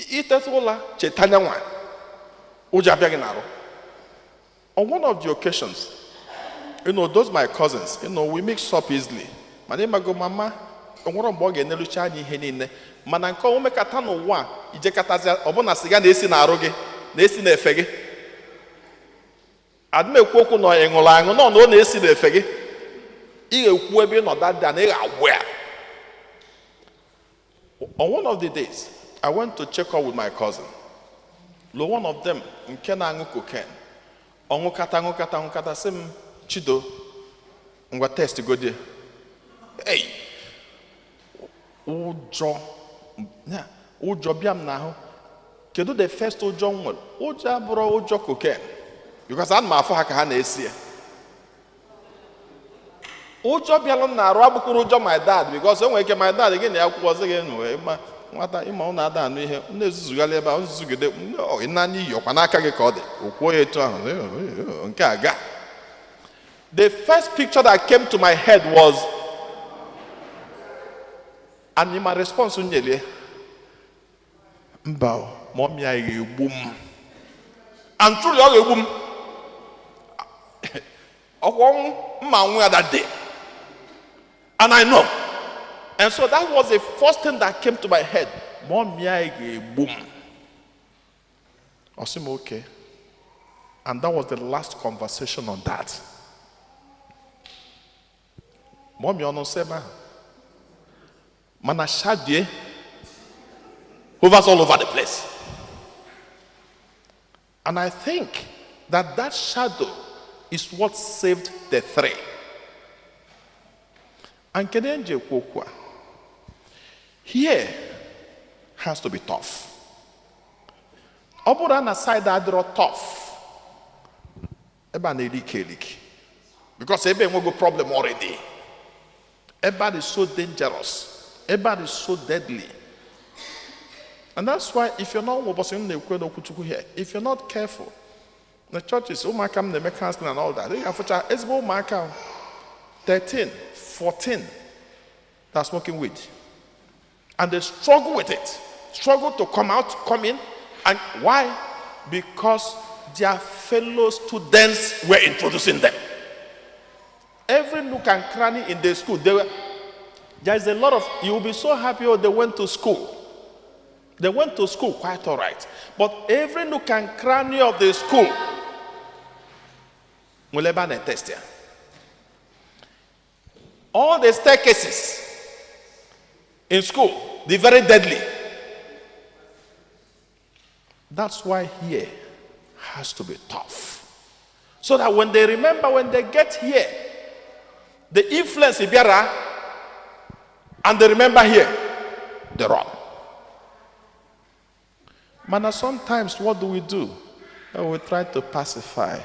iteta ụla cheta anya nwa ụjọ abịaghị n'arụ. On one of the occasions, those my cousins, we mix up easily. Mana ịmago mama, onwere mgbe ọ ga-enelucha anya ihe niile. Mana nke o mekata n'ụwa a, ijekatazi ọbụna siga na-esi n'arụ gị, na-esi n'efe gị. Adị m ekwu okwu na ị ṅụrụ aṅụ, nọ na ọ na-esi n'efe gị. Ị ga-ekwu ebe ị nọ dada na ị ga-agwụ ya. On one of the days, I went to check up with my cousin. Lo, one of them, nke na-aṅụ cocaine. Ọ ṅụkata ṅụkata ṅụkata sị m, "Chido, ngwa test godie." Hey! Ụjọ, ya, ụjọ bịa m n'ahụ. Kedu the first ụjọ m nwere? Ụjọ abụrụ ụjọ cocaine. Because ana m afụ ha ka ha na-esi ya. Ụjọ bịalụ m na-arụ abụkwuru ụjọ my dad, because o nwere ike my dad gị na ya kwuo ọzọ gị nụ ịma nwata ịma ọ na-ada anụ ihe m na-ezuzugharị ebe a nzuzugide ị na n'iyi ọkwa n'aka gị ka ọ dị o kwuo ya etu ahụ nke a ga. The first picture that came to my head was, and my response nyelie, "Mba o, mommy anyị ga-egbu m." And truly ọ ga-egbu m. Ọkwa ọnwụ mma nwụ ya that day. And I know. And so that was the first thing that came to my head. Mommy anyị ga-egbu m. Ọ sị m, "Okay." And that was the last conversation on that. Mommy ọ nọ nso ebe ahụ. Mana shadow hovers all over the place. And I think that that shadow is what saved the three. And kedu ihe m ji ekwu okwu a? Here has to be tough. Ọ bụrụ na side adịrọ tough, ebe a na-erike erike. Because ebe enwego problem already. Ebe a is so dangerous. Ebe a is so deadly. And that's why if you're not, ụbọchị m na-ekwu n'okwuchukwu here, if you're not careful, the churches, ụmụaka m na-eme counseling and all that, ị ga-afụcha ezigbo ụmụaka 13, 14 that are smoking weed. And they struggle with it. Struggle to come out, come in. And why? Because their fellow students were introducing them. Every nook and cranny in the school, there is a lot of, you will be so happy, oh, they went to school. They went to school, quite all right. But every nook and cranny of the school, nwere ebe a na-etest ya. All the staircases in school, they're very deadly. That's why here has to be tough. So that when they remember, when they get here, the influence bịara And they remember here, they run. Mana sometimes what do we do? We try to pacify.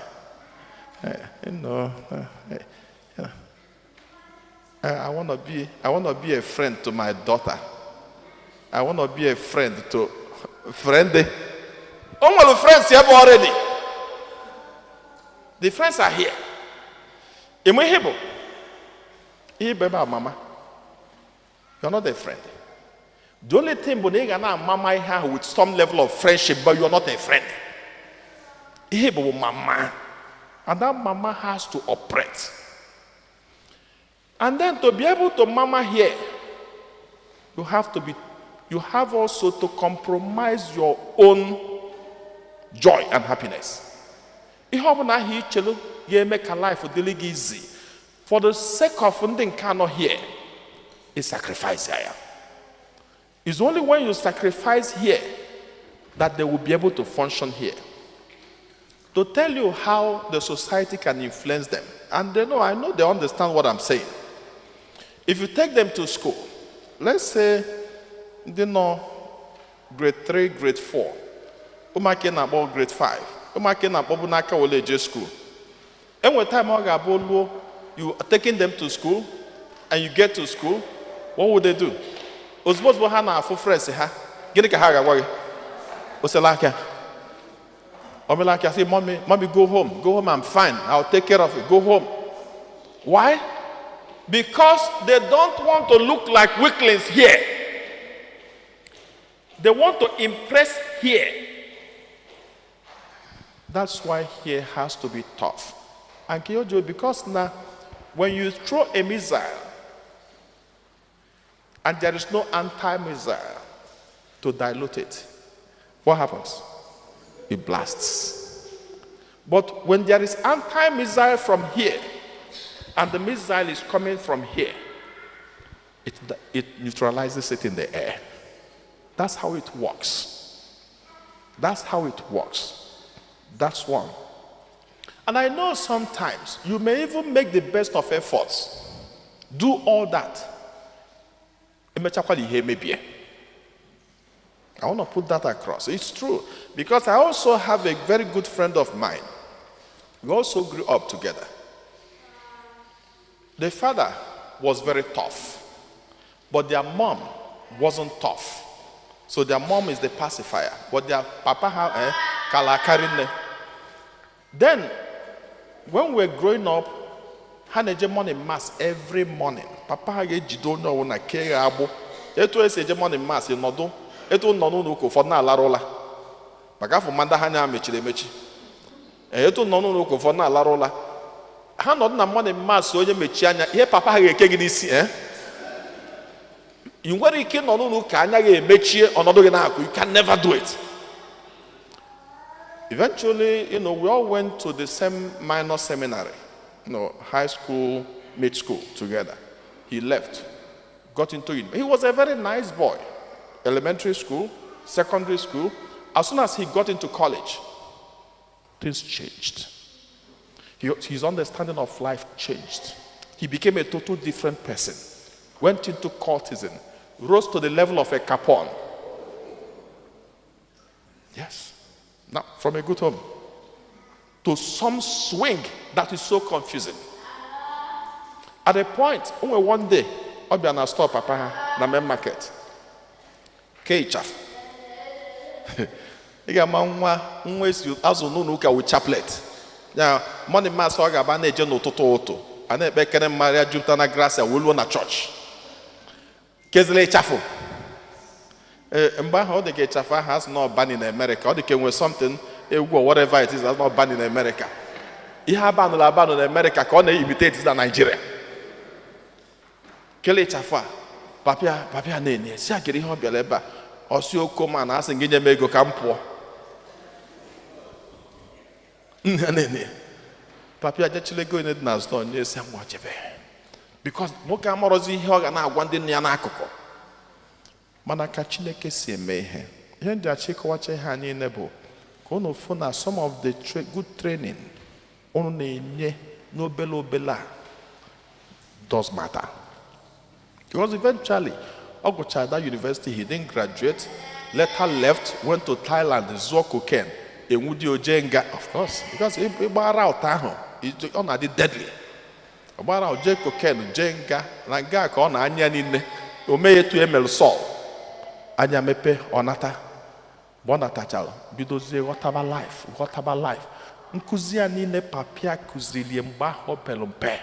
I want to be a friend to my daughter. I want to be a friend to friend. O nwere friends here already. The friends are here. Ịmụ ihe bụ? Ihe bụ ebe a, mama. You're not a friend. The only thing bụ na ị ga na-amama ihe ahụ with some level of friendship, but you're not a friend. Ihe bụ mama. And that mama has to operate. And then to be able to mama here, you have also to compromise your own joy and happiness. Ihe ọ bụla ahụ ichelu ga-eme ka life dịrị gị easy, for the sake of ndị nke anọ here, is sacrifice ya. It's only when you sacrifice here that they will be able to function here. To tell you how the society can influence them, and they know, I know they understand what I'm saying. If you take them to school, let's say ndị nọ grade 3, grade 4, ụmụaka ị na-akpọ grade 5, ụmụaka ị na-akpọbu n'aka wole eje school. Enwe time ọ ga-abụ luo, you are taking them to school, and you get to school, what would they do? Ozugbo ozugbo ha na-afụ friends ha, gịnị ka ha ga-agwa gị? Osela aka. Omela aka sị, "Mommy, Mommy, go home. Go home, I'm fine. I'll take care of it. Go home." Why? Because they don't want to look like weaklings here. They want to impress here. That's why here has to be tough. And Kyojo, because now, when you throw a missile and there is no anti-missile to dilute it, what happens? It blasts. But when there is anti-missile from here, and the missile is coming from here, it neutralizes it in the air. That's how it works. That's how it works. That's one. And I know sometimes you may even make the best of efforts, do all that. Emechakwala ihe emebie. I want to put that across. It's true. Because I also have a very good friend of mine. We also grew up together. The father was very tough, but their mom wasn't tough. So their mom is the pacifier, but their papa ha kala karine. Then, when we were growing up, ha na-eje morning mass every morning. Papa ha ga-ejide onye ọbụla kee ya agbụ. Etu esi eje morning mass nọdụ, etu nọ n'ụlọ ụka, ụfọdụ na-alarụ ụla. Maka afọ manda ha anya mechiri emechi. Ee, etu nọ n'ụlọ ụka, ụfọdụ na-alarụ ụla. Ha nọdụ na morning mass, onye mechie anya, ihe papa ha ga-eke gị n'isi, eh? Ị nwere ike ịnọ n'ụlọ ụka anya gị emechie ọnọdụ gị na-akụ. You can never do it. Eventually, we all went to the same minor seminary, high school, mid school together. He left, got into it. He was a very nice boy. Elementary school, secondary school. As soon as he got into college, things changed. His understanding of life changed. He became a total different person. Went into cultism, rose to the level of a Capone. Yes. Now, from a good home to some swing that is so confusing. At a point, only one day, ọ bịa na store papa ha na main market. Kee ịchafụ. Ị ga-ama nwa nwa esi azụ n'ụlọ ụka with chaplet. Ya morning mass ọ ga-aba na-eje n'ụtụtụ ụtụ. A na-ekpe ekele Maria jupụta na gracia wee luo na chọọchị. Kezila ịchafụ. Ee, mgbe ahụ ọ dị ka ịchafụ ahụ asị na ọ ban in America. Ọ dị ka enwe something egwu or whatever it is that's not ban in America. Ihe abanụla abanụ na America ka ọ na-imitate na Nigeria. Kele ịchafụ a, papịa papịa na-enye si akịrị ihe ọ bịara ebe a. Ọ sị okoma na asị gị nye m ego ka m pụọ. Nne na-enye. Papịa jechila ego dị na store nye esi ngwa jebe. Because nwoke amarọzi ihe ọ ga na-agwa ndị nne ya n'akụkụ. Mana ka Chineke si eme ihe. Ihe ndị achọ ịkọwacha ihe a niile bụ ka unu fụ na some of the good training unu na-enye n'obele obele a does matter. Because eventually, ọ gụchara that university, he didn't graduate, later left, went to Thailand, zụọ cocaine, enwudi oje nga, of course, because ịgba route ahụ, ọ na-adị deadly. Ọ gbara oje cocaine, jee nga, na nga ka ọ na-anya niile, o mee etu emelu Saul. Anya mepe, ọ nata. Mgbe ọ natachara, bidozie ghọtaba life, ghọtaba life. Nkụzi ya niile papia kụziri ya mgbe ahụ ọ pere mpe.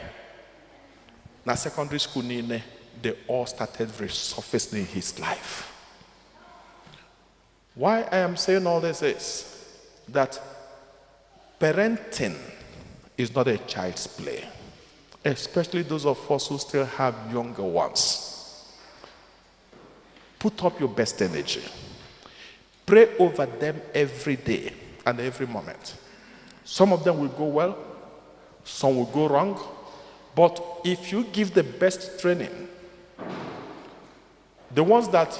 Na secondary school niile, they all started resurfacing in his life. Why I am saying all this is that parenting is not a child's play, especially those of us who still have younger ones. Put up your best energy. Pray over them every day and every moment. Some of them will go well, some will go wrong, but if you give the best training, the ones that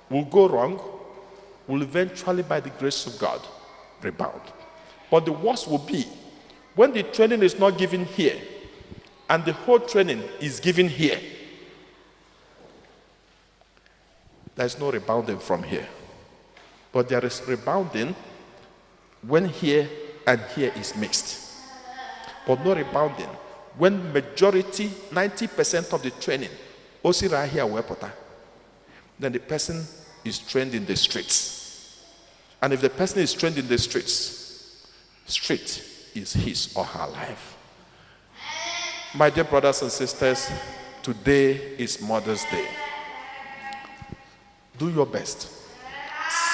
will go wrong will eventually, by the grace of God, rebound. But the worst will be when the training is not given here and the whole training is given here. There's no rebounding from here. But there is rebounding when here and here is mixed. But no rebounding when majority, 90% of the training, osira here wepụta, then the person is trained in the streets. And if the person is trained in the streets, street is his or her life. My dear brothers and sisters, today is Mother's Day. Do your best.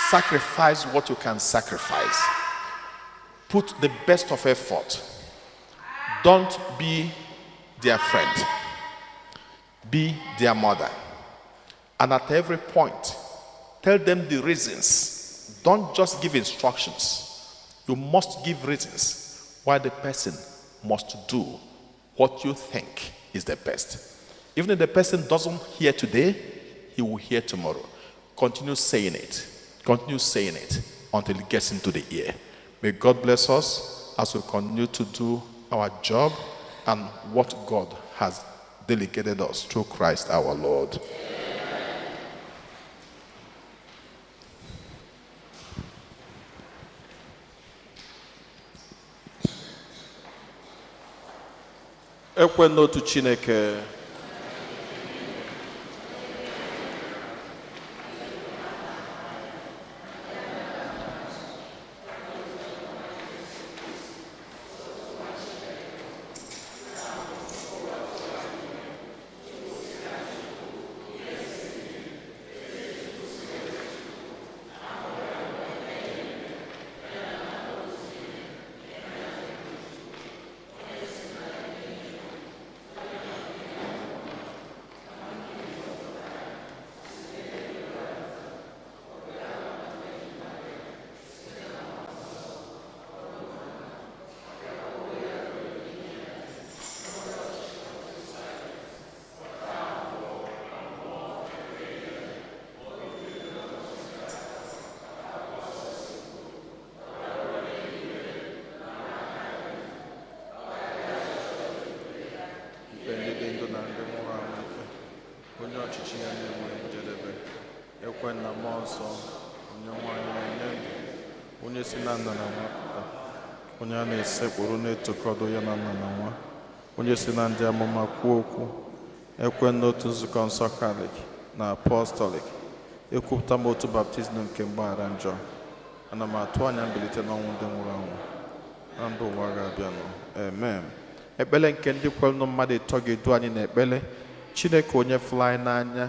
Sacrifice what you can sacrifice. Put the best of effort. Don't be their friend. Be their mother. And at every point, tell them the reasons. Don't just give instructions. You must give reasons why the person must do what you think is the best. Even if the person doesn't hear today, he will hear tomorrow. Continue saying it. Continue saying it until it gets into the ear. May God bless us as we continue to do our job and what God has delegated us through Christ our Lord. Ekwe n'otu Chineke. Ikpe ndị dị ndụ na ndị nwụrụ anwụ ikpe, onye ọchịchị ya na-enweghị njedebe. Ekwe na mmụọ nsọ, onye nwanyị na-enye ndụ, onye si na nna na nwa pụta, onye a na-esekpụrụ na-etokọdo ya na nna na nwa, onye si na ndị amụma kwuo okwu. Ekwe n'otu nzukọ nsọ Katọlik na Apọstọlik. Ekwupụta m otu baptizim nke mgbaghara njọ. Ana m atụ anya mbilite n'ọnwụ ndị nwụrụ anwụ na ndụ ụwa ga-abịanụ. Amen. Ekpele nke ndị kwerenụ mmadụ ịtọ ga-edu anyị n'ekpele. Chineke onye fụrụ anyị n'anya,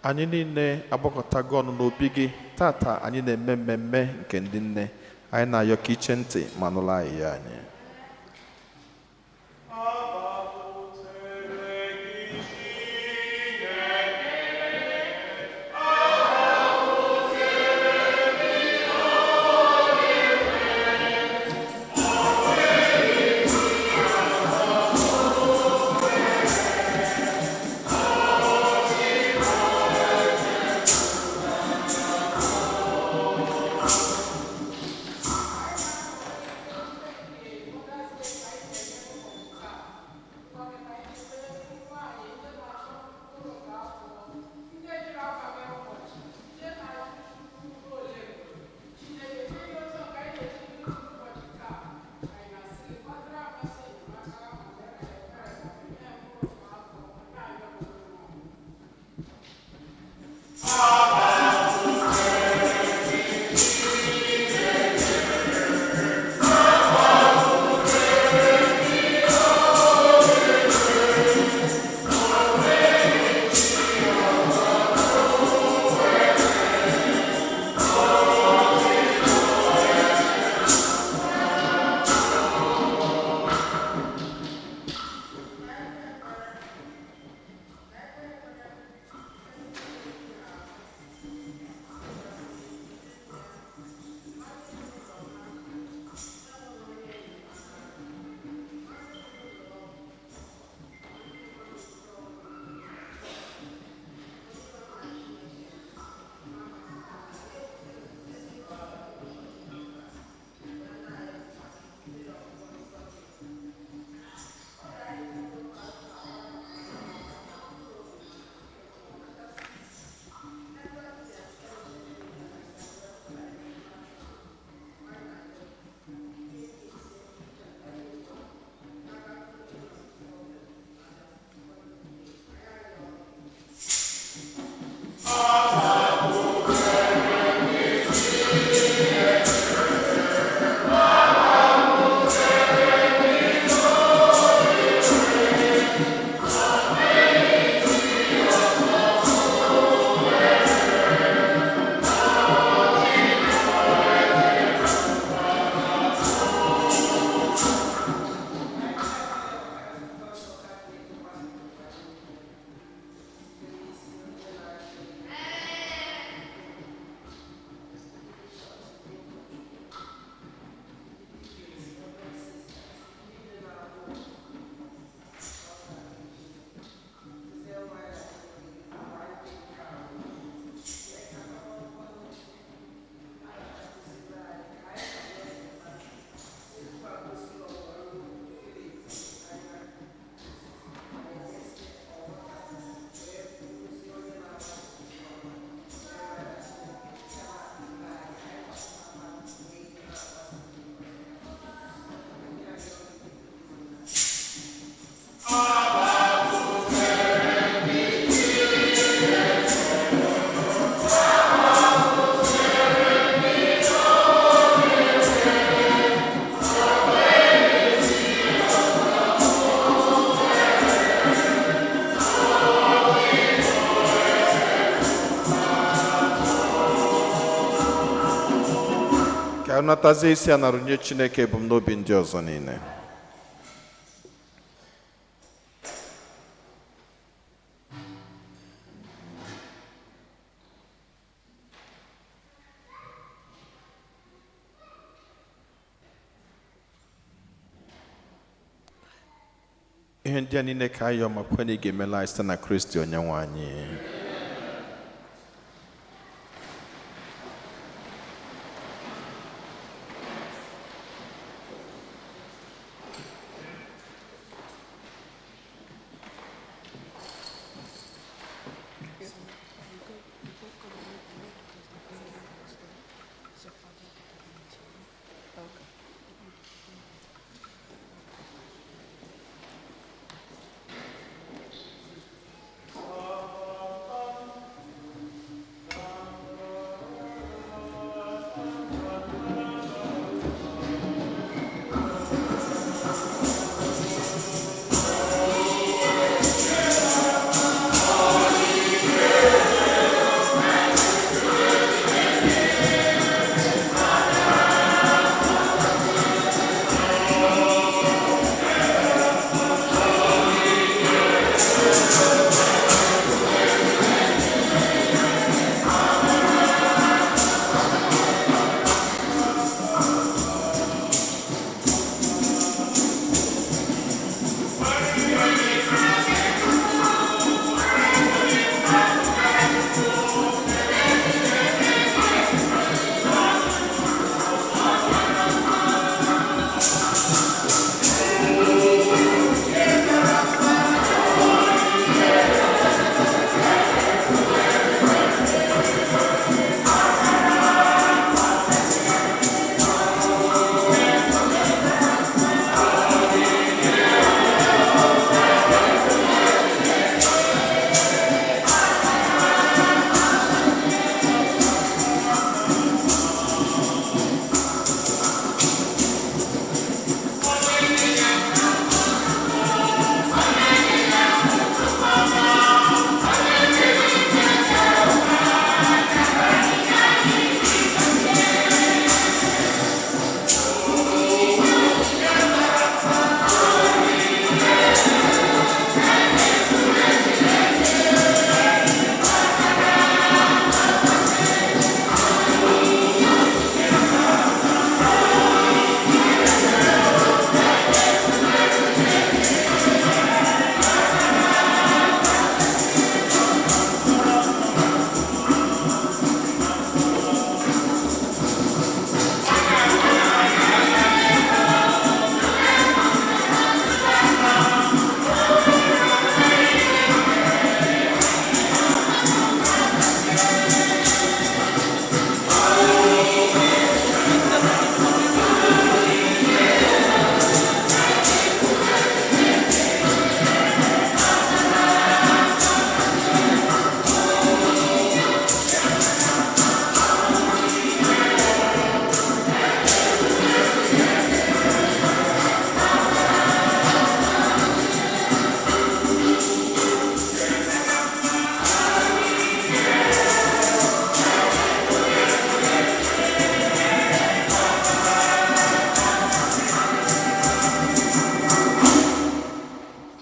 anyị niile agbakọtago ọnụ n'obi gị. Tata anyị na-eme mmemme nke ndị nne. Anyị na-ayọ ka iche ntị ma nụrụ anyị ya anyị. Ka a natazie isi a narụnye Chineke ebumnobi ndị ọzọ niile. Ihe ndị a niile ka ayọ ma kwe na ị ga-emela anyị site na Kristi onye nwe anyị.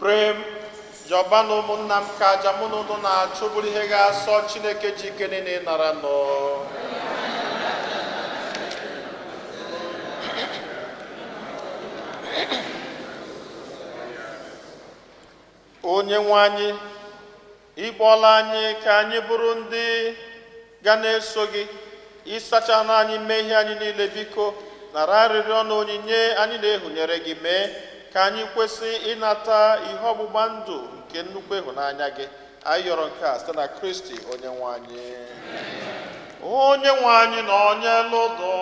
Prem jọba na ụmụnna m ka aja mụ na ụnụ na-achụ bụrụ ihe ga-asọ Chineke ji ike niile nara nọ. Onye nwe anyị, ịkpọla anyị ka anyị bụrụ ndị ga na-eso gị, ịsacha na anyị mmehie anyị niile. Biko nara arịrịọ na onyinye anyị na-ehunyere gị, mee ka anyị kwesị ịnata ihe ọgbụgba ndụ nke nnukwu ịhụnanya gị. Anyị yọrọ nke a site na Kristi onye nwe anyị. Onye nwe anyị na onye lụdọ.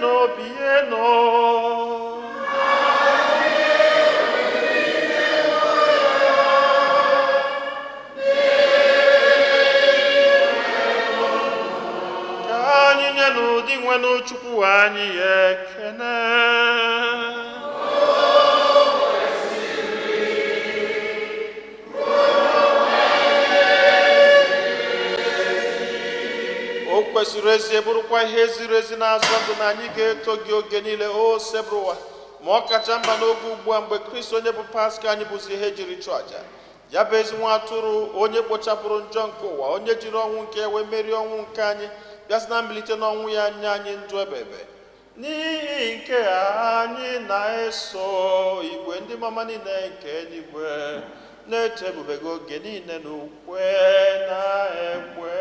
Rienụ, bienụ. Ka anyị nye n'ụdị nwenụ Chukwu anyị ekene. O kwesịrị ezie, bụrụkwa ihe ziri ezi na-azọ ndụ, na anyị ga-eto gị oge niile, o Osebụrụwa, ma ọ kacha mma n'oge ugbu a, mgbe Kristi onye bụ Paska anyị bụzi ihe jiri chụọ àjà ya, bụ ezi nwa atụrụ onye kpochapụrụ njọ nke ụwa, onye jiri ọnwụ nke ya wee merie ọnwụ nke anyị, bịa sị na mbilite n'ọnwụ ya nye anyị ndụ ebebe. N'ihi nke a, anyị na-eso igwe ndị mama niile nke eluigwe na-eto ebube gị oge niile na ukwe na ekwe.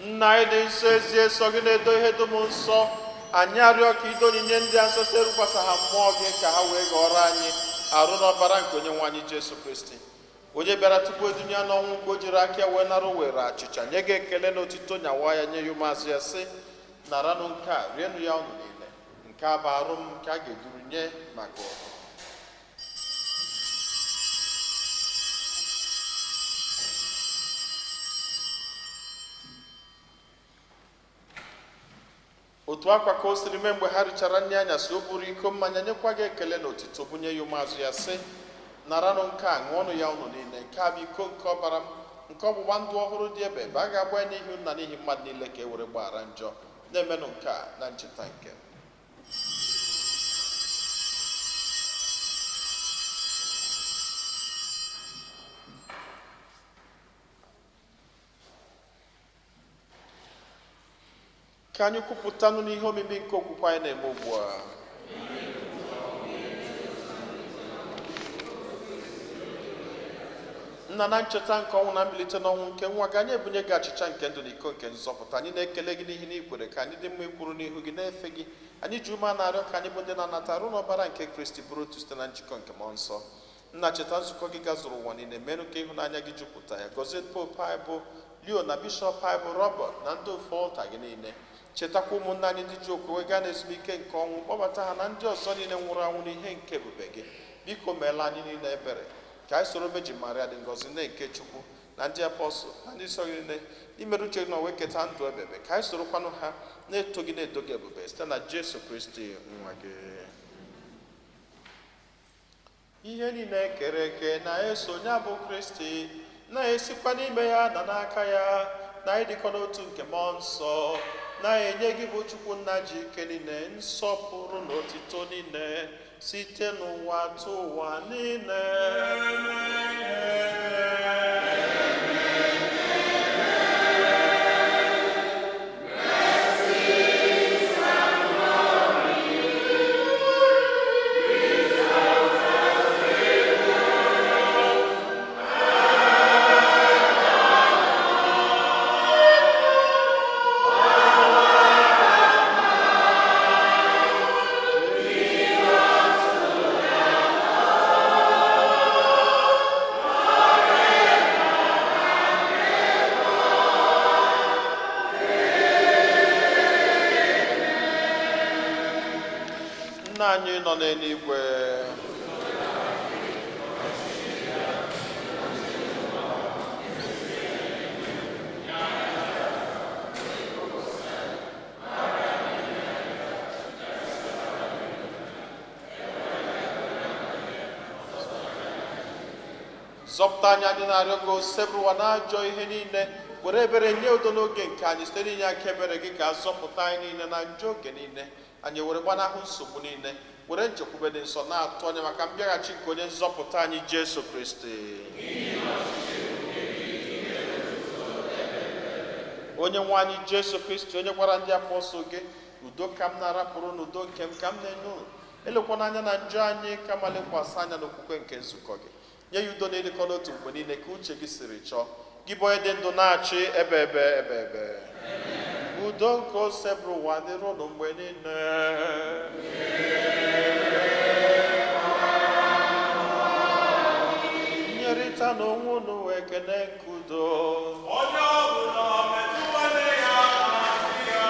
Nna anyị dị nsọ, ezie sọ gị na-edo ihe dum nsọ. Anyị arịọ ka ido onyinye ndị a nsọ site rụkwasa ha mmụọ gị, ka ha wee ghọrọ anyị arụ n'ọbara nke onye nwe anyị Jesu Kristi, onye bịara tupu edunye ya n'ọnwụ nke o jiri aka ya wee nara, were achịcha nye gị ekele na otito, nyawa ya, nye ya ụmụazụ ya, sị: "Naranụ nke a, rienụ ya unu niile. Nke a bụ arụ m nke a ga-eduru nye maka unu." Otu akwa ka o siri mee, mgbe ha richara nri anyasị, o buru iko mmanya, nyekwa gị ekele na otito, bunye ya ụmụazụ ya, sị: "Naranụ nke a, ṅụọnụ ya unu niile. Nke a bụ iko nke ọbara m, nke ọgbụgba ndụ ọhụrụ dị ebe ebe a ga-agba ya n'ihi unu na n'ihi mmadụ niile, ka e were gbaghara njọ. Na-emenụ nke a na ncheta nke m." Ka anyị kwupụtanụ n'ihe omimi nke okwukwe anyị na-eme ugbu a. Nna, na ncheta nke ọnwụ na mbilite n'ọnwụ nke nwa gị, anyị ebunye gị achịcha nke ndụ na iko nke nzọpụta. Anyị na-ekele gị n'ihi na ikwere ka anyị dị mma ikwuru n'ihu gị na-efe gị. Anyị ji ume na-arịọ ka anyị bụ ndị na-anata arụ n'ọbara nke Kristi bụrụ otu site na njikọ nke Mmụọ Nsọ. Nna, cheta nzukọ gị gazuru ụwa niile, merụ ka ịhụnanya gị jupụta ya. Gọzie Popu anyị bụ Leo na Bishọp anyị bụ Robert na ndị ofe ọlta gị niile. Chetakwa ụmụnna anyị ndị ji okwukwe gaa n'ezumike nke ọnwụ, kpọbata ha na ndị ọzọ niile nwụrụ anwụ n'ihe nke ebube gị. Biko meela anyị niile ebere, ka anyị soro Virgin Maria dị ngọzi, nne nke Chukwu, na ndị apọstụl na ndị nsọ gị niile imerụ uche gị na wee keta ndụ ebebe, ka anyị sorokwanụ ha na-eto gị, na-edo gị ebube, site na Jesu Kristi nwa gị. Ihe niile kere eke na-eso ya bụ Kristi, na-esikwa n'ime ya na n'aka ya na ịdịkọ n'otu nke Mmụọ Nsọ, na-enye gị bụ Chukwu Nna ji ike niile nsọpụrụ na otito niile site n'ụwa tụ ụwa niile. Nna anyị nọ n'eluigwe, zọpụta anyị, anyị na-arịọ gị, osebụrụwa na ajọ ihe niile, were ebere nye udo n'oge nke anyị. Site n'inye aka ebere gị, ka a zọpụta anyị niile na njọ oge niile, anyị were gbanahụ nsogbu niile, were nchekwube dị nsọ na-atụ anya maka mbịaghachi nke onye nzọpụta anyị Jesu Kristi. Onye nwe anyị Jesu Kristi, onye gwara ndị apọstụl gị, "Udo ka m na-arapụrụ, n'udo nke m ka m na-enye unu," elekwana anya na njọ anyị, kama lekwasị anya n'okwukwe nke nzukọ gị, nye ya udo na ịdịkọ n'otu mgbe niile ka uche gị siri chọọ, gị bụ onye dị ndụ na-achị ebe ebe ebe ebe. Udo nke Osebụrụwa dịrị unu mgbe niile. Nyerịta n'onwe unu ekene nke udo. Onye ọbụla metụ nwanne ya aka sị ya.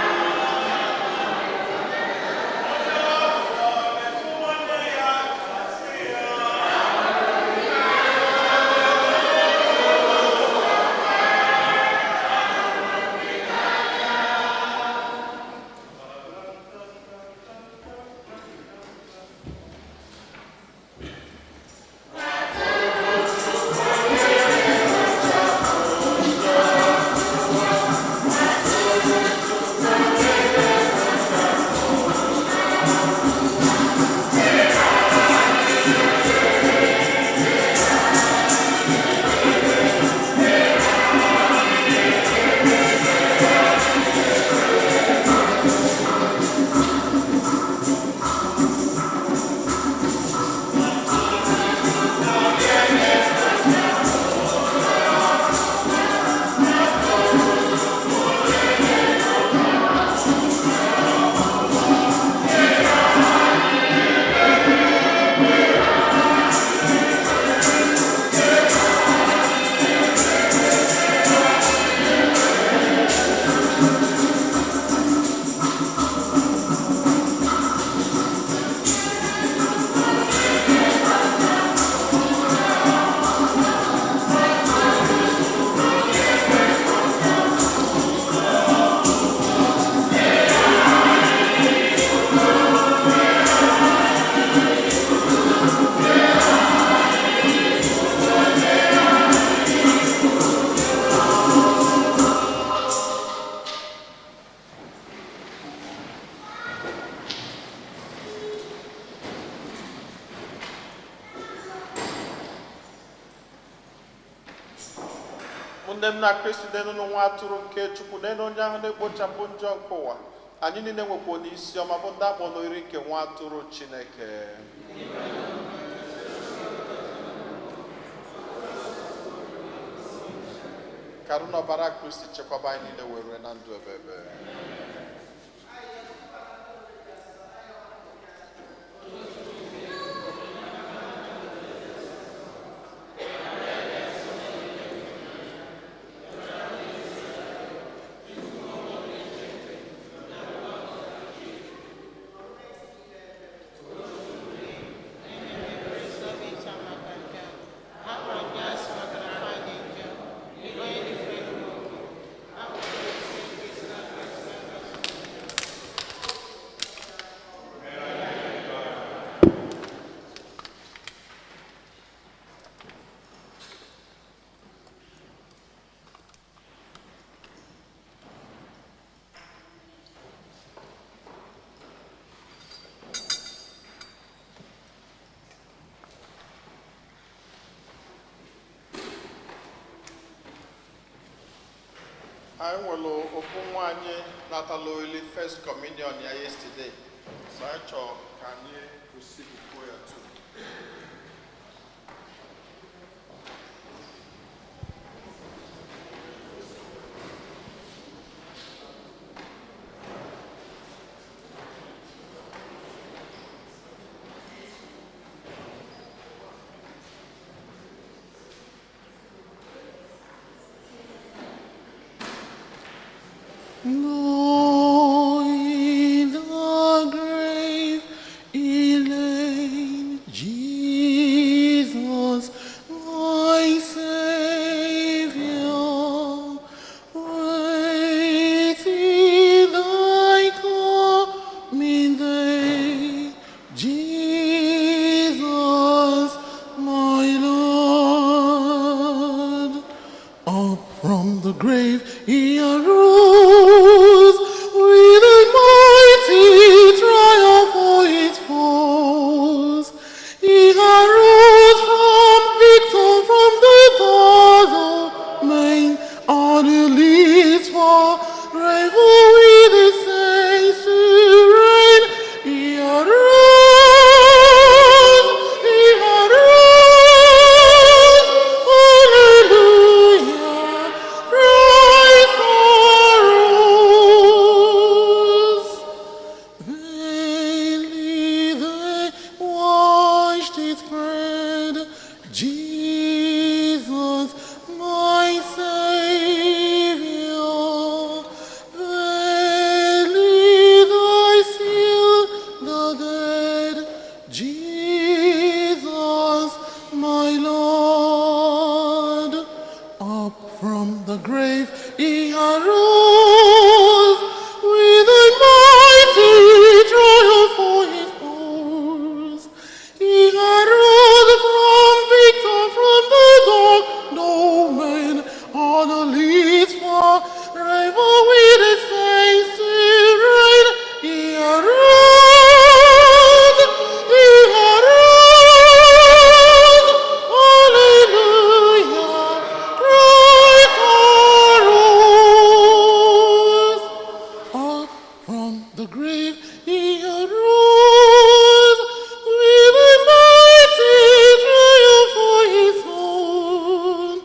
Onye Ụmụnne m na Kristi, n'elu nwa atụrụ nke Chukwu, n'elu onye ahụ na-ekpochapụ njọ nke ụwa. Anyị niile nwekwa n'isi ọma bụ ndị akpọ n'oriri nke nwa atụrụ Chineke. Karụ n'ọbara Kristi chekwaba anyị niile wee rue na ndụ ebebe. Anyị nwere ofu nwaanyị natala oli first communion ya yesterday, so anyị chọrọ ka anyị receive ya too. Lo, in the grave he laid Jesus, my Savior. Wait in thy coming day, Jesus, my Lord. Up from the grave he arose with a mighty triumph for his foes. He arose from victor from the domain on the leaves forever with the saints to reign. He arose, he arose, hallelujah, Christ arose. Vainly they washed his bread, Jesus, my Savior. Vainly they sealed the dead, Jesus, my Lord. Up from the grave he arose with a mighty triumph for his foes. He arose from victor from the dark domain on the leaves forever with the saints to reign. He arose, he arose, hallelujah, Christ arose. Up from the grave he arose with a mighty triumph for his own.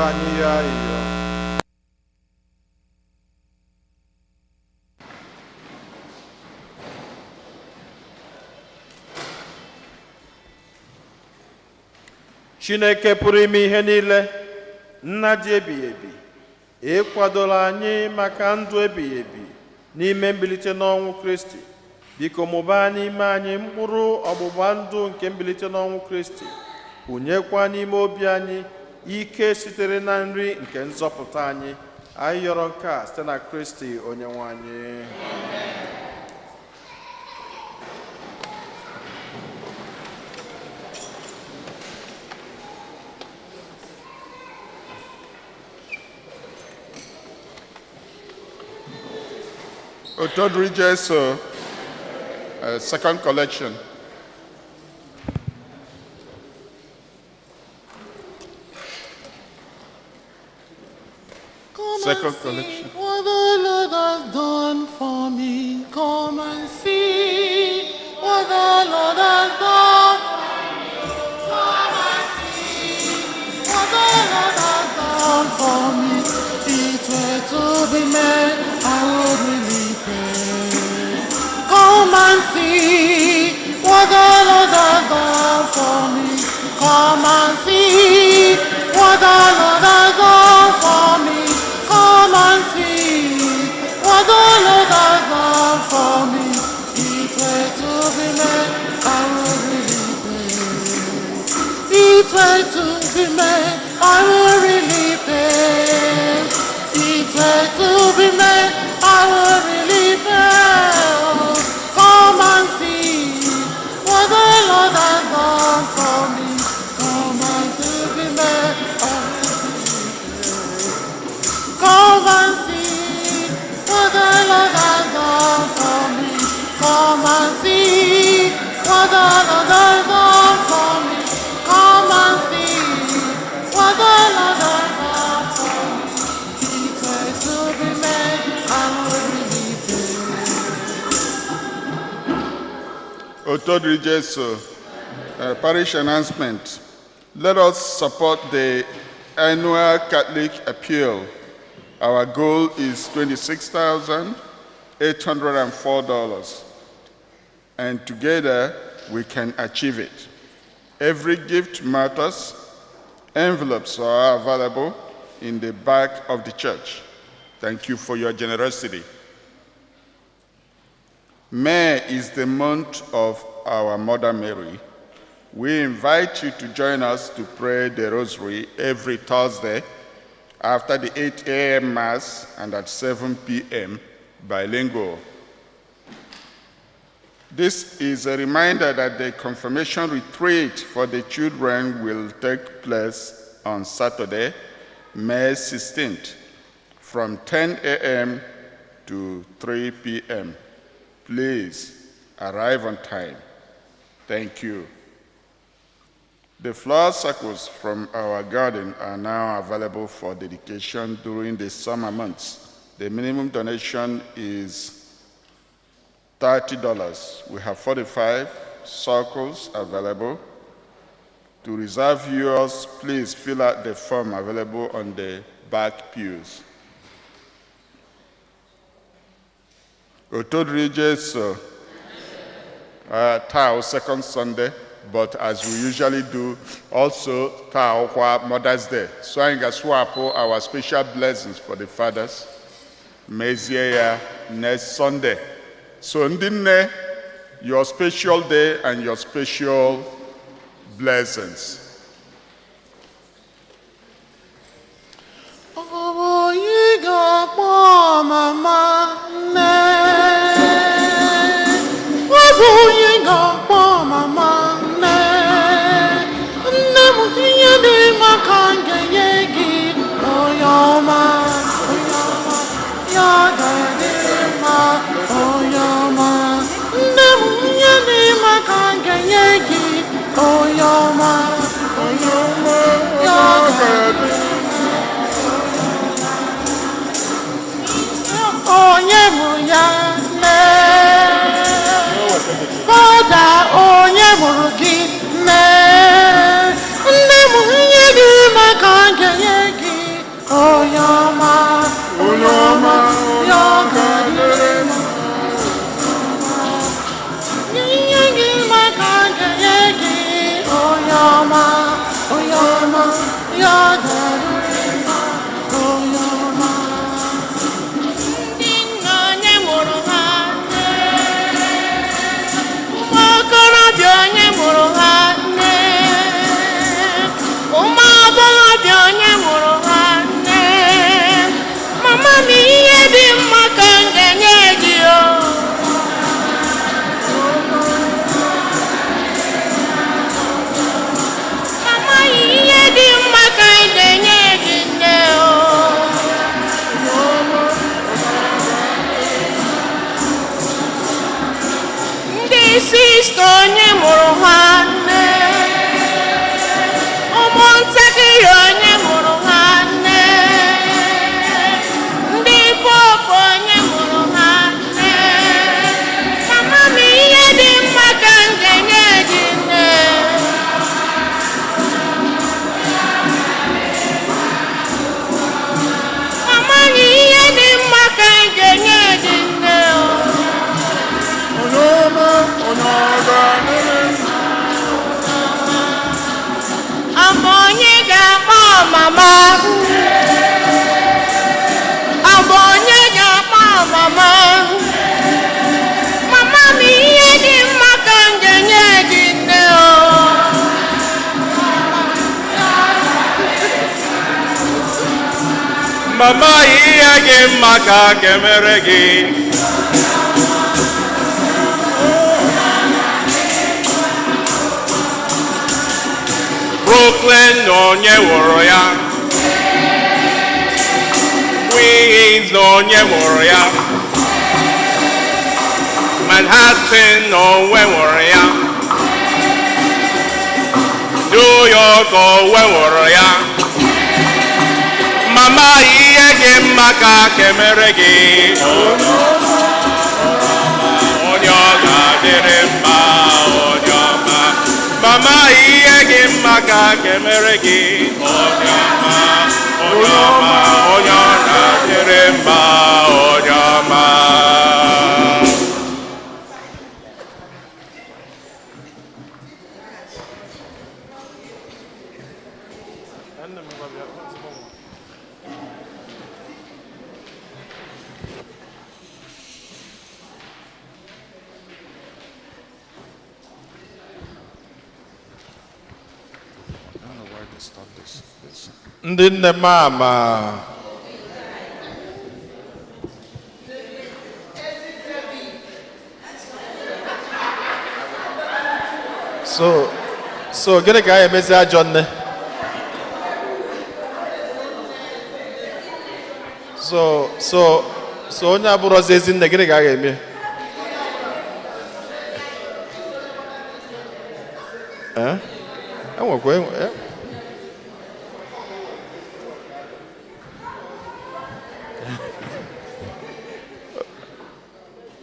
Ka anyị yọọ ayịyọ. Chineke pụrụ ime ihe niile, nna dị ebighị ebi, ịkwadola anyị maka ndụ ebighị ebi n'ime mbilite n'ọnwụ Kristi. Biko mụbaa n'ime anyị mkpụrụ ọgbụgba ndụ nke mbilite n'ọnwụ Kristi, kwụnyekwa n'ime obi anyị ike sitere na nri nke nzọpụta anyị. Anyị yọrọ nke a site na Kristi onye nwe anyị. Otodri Jesu, second collection. Come Second and see collection. what the Lord has done for me. Come and see what the Lord has done for me. Come and see what the Lord has done for me. It were to be man, I would really pray. Come and see what the Lord has done for me. Come and see what the Lord has done for me. Come and see what the Lord has done for me. It were to be man, I would really pray. It were to be man, I will really pay. It were to be man, I will really pay. Come and see what the Lord has done for me. Come and to be man, I will really pay. Come and see what the Lord has done for me. Come and see what the Lord has done for me. Come and see what the Lord has done for me. It were to be made, I will really pay. Otodri Jesu, parish announcement. Let us support the annual Catholic appeal. Our goal is $26,804, and together we can achieve it. Every gift matters. Envelopes are available in the back of the church. Thank you for your generosity. May is the month of our Mother Mary. We invite you to join us to pray the Rosary every Thursday after the 8 a.m. Mass and at 7 p.m. bilingual. This is a reminder that the confirmation retreat for the children will take place on Saturday, May 16th, from 10 a.m. to 3 p.m. Please arrive on time. Thank you. The flower circles from our garden are now available for dedication during the summer months. The minimum donation is $30. We have 45 circles available. To reserve yours, please fill out the form available on the back pews. Otodri Jesu, Tao, second Sunday, but as we usually do, also Tao kwa Mother's Day. So anyị ga-swap our special blessings for the fathers. Mezie ya next Sunday. So ndị nne, your special day and your special blessings. Ọ bụ onye ga-akpọ mama nne? Ọ bụ onye ga-akpọ mama nne? Nne m ihe dị mma ka m ga-enye gị, onye ọma, onye ọma, ya ga-adị mma, onye ọma. Nne m ihe dị mma ka m ga-enye gị, onye ọma, onye ọma, ya ga-adị. Onye mụrụ ya nne? Fada, onye mụrụ gị nne? Nne m, ihe dị mma ka m ga-enye gị. Onye ọma, onye ọma, onye ọ ga-adịrị mma. Ihe gị maka ga-enye gị onye ọma, onye ọma, onye ọ ga-adịrị mma, onye ọma. Ndị nna onye mụrụ ha nne, ụmụ okorobịa onye mụrụ ha nne, ụmụ agbọghọbịa onye mụrụ ha nne. Mama m ihe dị mma ka m ga-enye gị o. Mama ihe dị mma ka m ga-enye gị nne o. Ndị sista onye mụrụ ha nne, ụmụntakịrị onye mụrụ ha nne, ndị popu onye mụrụ ha nne. Mama m ihe dị mma ka m ga-enye gị nne. Mama m ihe dị mma ka m ga-enye gị nne o. Onye ọma, onye ọ ga-adịrị mma. Ọ bụ onye ga-akpọ mama? Ọ bụ onye ga-akpọ mama? Mama m ihe dị mma ka m ga-enye gị nne o. Mama ihe gị mma ka a ga-emere gị. Brooklyn na onye wụrụ ya. Queens na onye wụrụ ya. Manhattan na onwe wụrụ ya. New York onwe wụrụ ya. Mama ihe gị mma ka a ga-emere gị. Onye ọ ga-adịrị mma, onye ọma. Mama ihe gị mma ka a ga-emere gị. Onye ọma, onye ọma, onye ọ ga-adịrị mma, onye ọma. I don't know why they stopped this. This. Ndị nne m ama. So gịnị ka anyị emezi ajọ nne? So onye abụrụzi ezi nne, gịnị ka a ga-eme? Eh? Enwekwa enwe.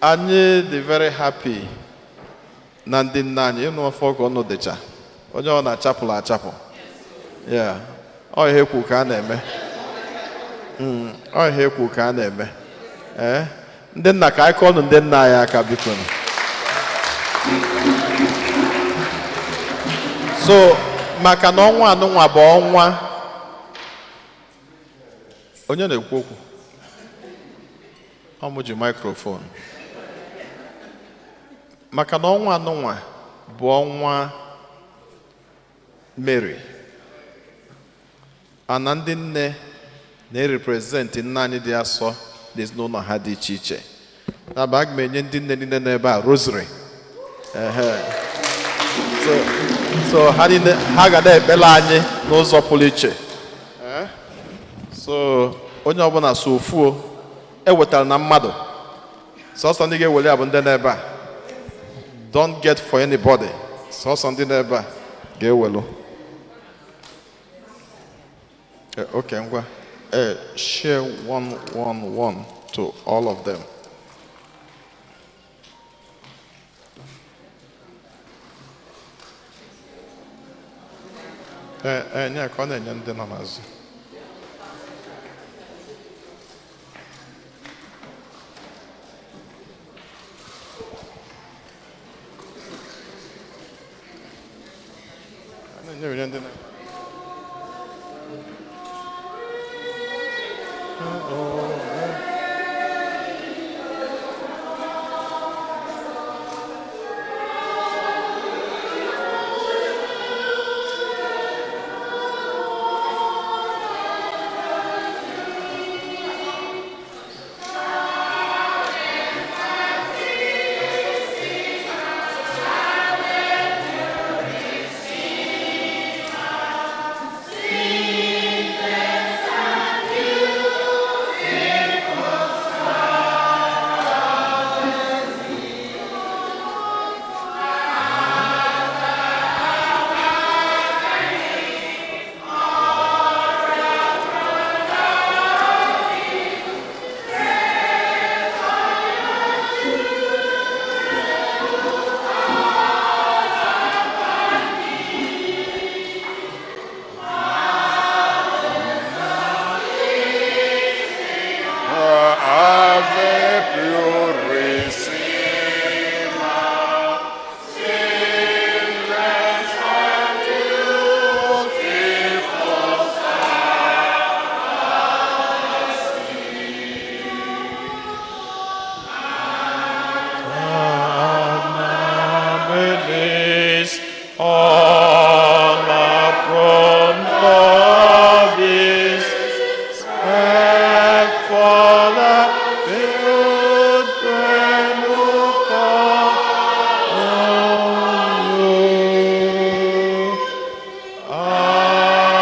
Anyị dị very happy na ndị nna anyị ịnụ ọfọ ka ọnụ dịcha onye ọ na-achapụrụ achapụ ya ọ ihe kwu ka a na-eme. Ọ ihe kwu ka a na-eme. Ee, ndị nna, ka anyị kọọnụ ndị nna anyị aka, biko. So maka na ọnwa anụnwa bụ ọnwa onye na-ekwu okwu, ọ mụ ji microphone, maka na ọnwa anụnwa bụ ọnwa Mary, ana ndị nne na-erepresentị nna anyị dị asọ n'ezinụlọ ha dị iche iche. Na bụ aga m enye ndị nne niile nọ ebe a rosary. Ehe. So ha niile ha ga na-ekpere anyị n'ụzọ pụrụ iche. Eh? So onye ọbụla so ofuo ewetara na mmadụ sọsọ ndị ga-ewere ya bụ ndị n'ebe a. Don't get for anybody, sọsọ ndị n'ebe a ga-ewelu. Okay, ngwa. Share one one one to all of them. Ee, nye ka ọ na-enye ndị nọ n'azụ. Ndị na Ave Purissima, sinless and beautiful Amabilis, ora pro nobis, specula penuta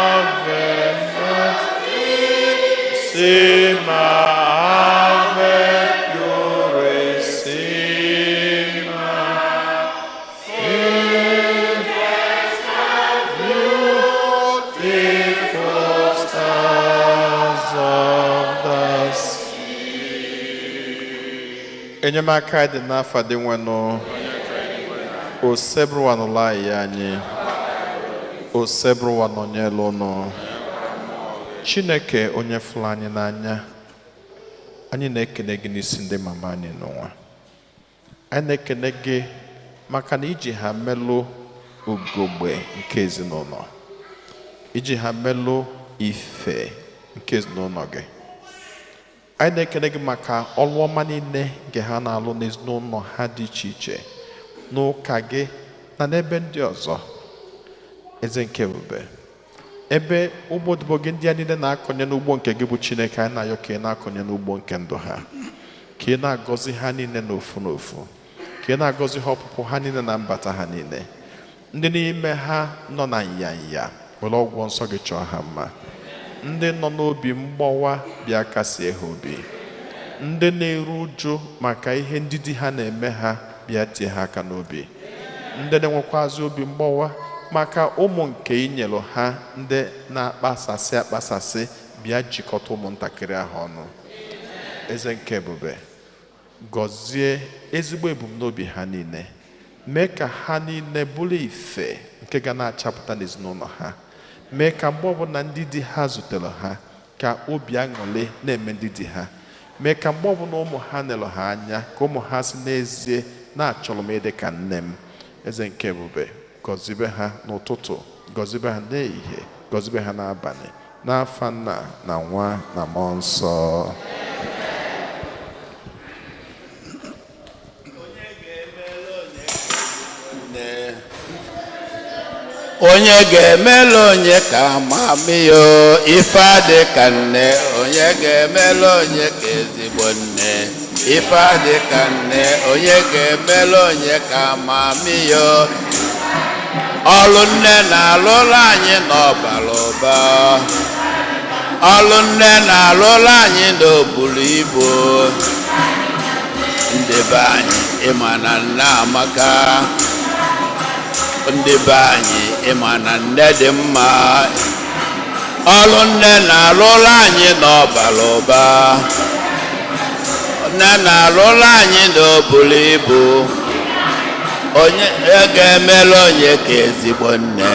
Ave Sima Ave Purissima. Beautiful stars of the sea. Enyemaka dị n'afa dị nwenụ osebụrụwa n'ụlọ anyị anyị osebụrụwa nọnyere ụnụ. Chineke onye fụrụ anyị n'anya, anyị na-ekene gị n'isi ndị mama anyị n'ụwa. Anyị na-ekene gị maka na iji ha melụ ugogbe nke ezinụlọ, iji ha melụ ife nke ezinụlọ gị. Anyị na-ekele gị maka ọrụ ọma niile nke ha na-alụ n'ezinụlọ ha dị iche iche, n'ụka gị na n'ebe ndị ọzọ. Eze nke ebube, ebe ụgbọ odibo gị ndị a niile na-akọnye n'ugbo nke gị bụ Chineke, anyị na-ayọ ka ị na-akọnye n'ugbo nke ndụ ha, ka ị na-agọzi ha niile n'ofu n'ofu, ka ị na-agọzi ha ọpụpụ ha niile na mbata ha niile. Ndị n'ime ha nọ na nyanya, were ọgwụ nsọ gị chọọ ha mma. Ndị nọ n'obi mgbawa, bịa kasie ha obi. Ndị na-eru ụjụ maka ihe ndị di ha na-eme ha, bịa tie ha aka n'obi. Ndị na-enwekwazi obi mgbawa maka ụmụ nke inyelu ha, ndị na-akpasasị akpasasị, bịa jikọta ụmụntakịrị ahụ ọnụ. Eze nke ebube, gọzie ezigbo ebumnobi ha niile, mee ka ha niile bụrụ ife nke ga na-achapụta n'ezinụlọ ha. Mee ka mgbe ọbụla ndị di ha zutere ha, ka obi aṅụrị na-eme ndị di ha. Mee ka mgbe ọbụla ụmụ ha nelụ ha anya, ka ụmụ ha si n'ezie na-achọrọ m ịdị ka nne m. Eze nke ebube, gọzibe ha n'ụtụtụ, gọzibe ha n'ehihie, gọzibe ha n'abalị, n'afa Nna na Nwa na Mmụọ Nsọ. Onye ga-emelu onye ka mami yo, ife adị ka nne. Onye ga-emelu onye ka ezigbo nne, ife adị ka nne. Onye ga-emelu onye ka mami yo. Ọlụ nne na-alụlụ anyị n'ọbara ụba, ọlụ nne na-alụlụ anyị n'oburu ibu. Ndị be anyị, ịma na nne amaka. Ndị be anyị, ịma na nne dị mma. Ọlụ nne na-alụlụ anyị n'ọbara ụba, nne na-alụlụ anyị n'oburu ibu. Onye ga-emelu onye ka ezigbo nne,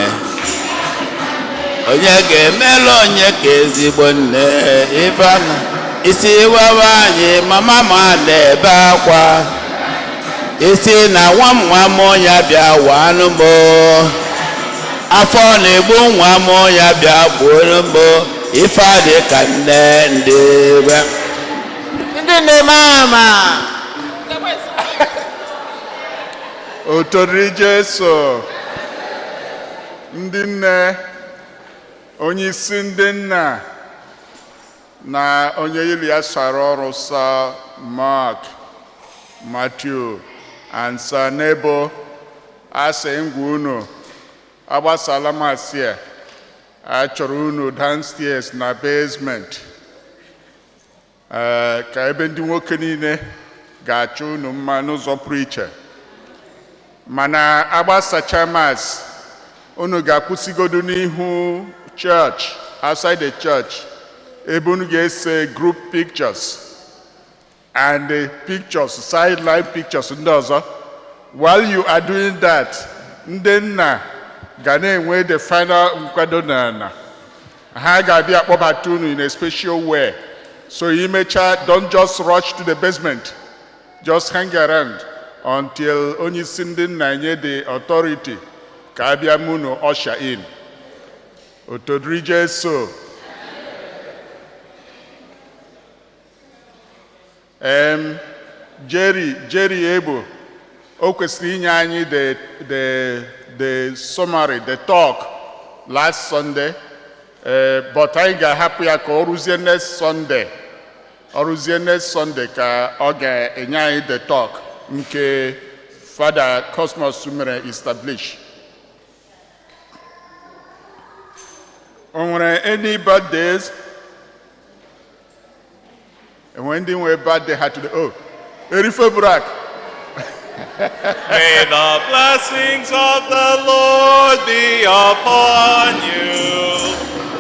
onye ga-emelu onye ka ezigbo nne. Ife isi wawa anyị, mama ma na-ebe akwa. Isi na nwa m nwa m ya bịa wanụ m. Afọ na-egbu nwa m ya bịa gbuoro m ife adị ka nne ndị be. Ndị na-eme ama. Otoriri Jesu, ndị nne, onye isi ndị nna na onye ili ya sara ọrụ Sir Mark, Matthew and Sir Nebo asị ngwa unu agbasala masị a achọrọ unu downstairs na basement. Ee, ka ebe ndị nwoke niile ga-achọ unu mma n'ụzọ pụrụ iche. Mana agbasacha mas, unu ga-akwụsịgodu n'ihu church, outside the church, ebe unu ga-ese group pictures and the pictures, sideline pictures ndị ọzọ. While you are doing that, ndị nna ga na-enwe the final nkwado na ha ga-abịa akpọbata unu in a special way. So imecha, don't just rush to the basement. Just hang around until onye isi ndị nna nye the authority ka abịa mụ unu usher in. Otodiri Jesu. Jerry Ebo, o kwesịrị inye anyị the summary, the talk last Sunday, but anyị ga-ahapụ ya ka ọ rụzie next Sunday. Ọ rụzie next Sunday ka ọ ga-enye anyị the talk nke Father Cosmos mere establish. O nwere any birthdays? Enwere ndị nwere birthday ha today? Oh, Erife Burak. May the blessings of the Lord be upon you.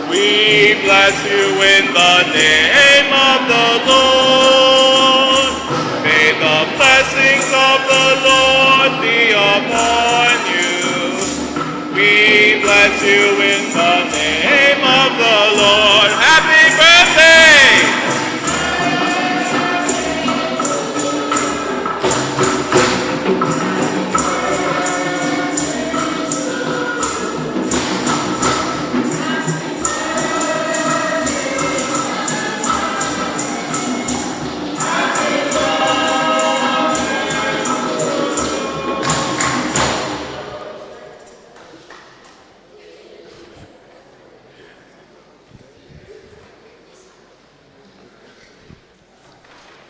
We bless you in the name of the Lord. May the blessings of the Lord be upon you. We bless you in the name of the Lord. Happy birthday!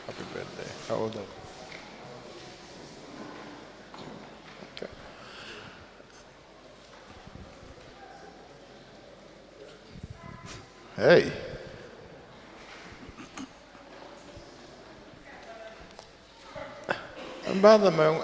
Happy birthday. How old are you? Okay. Hey. And by the way,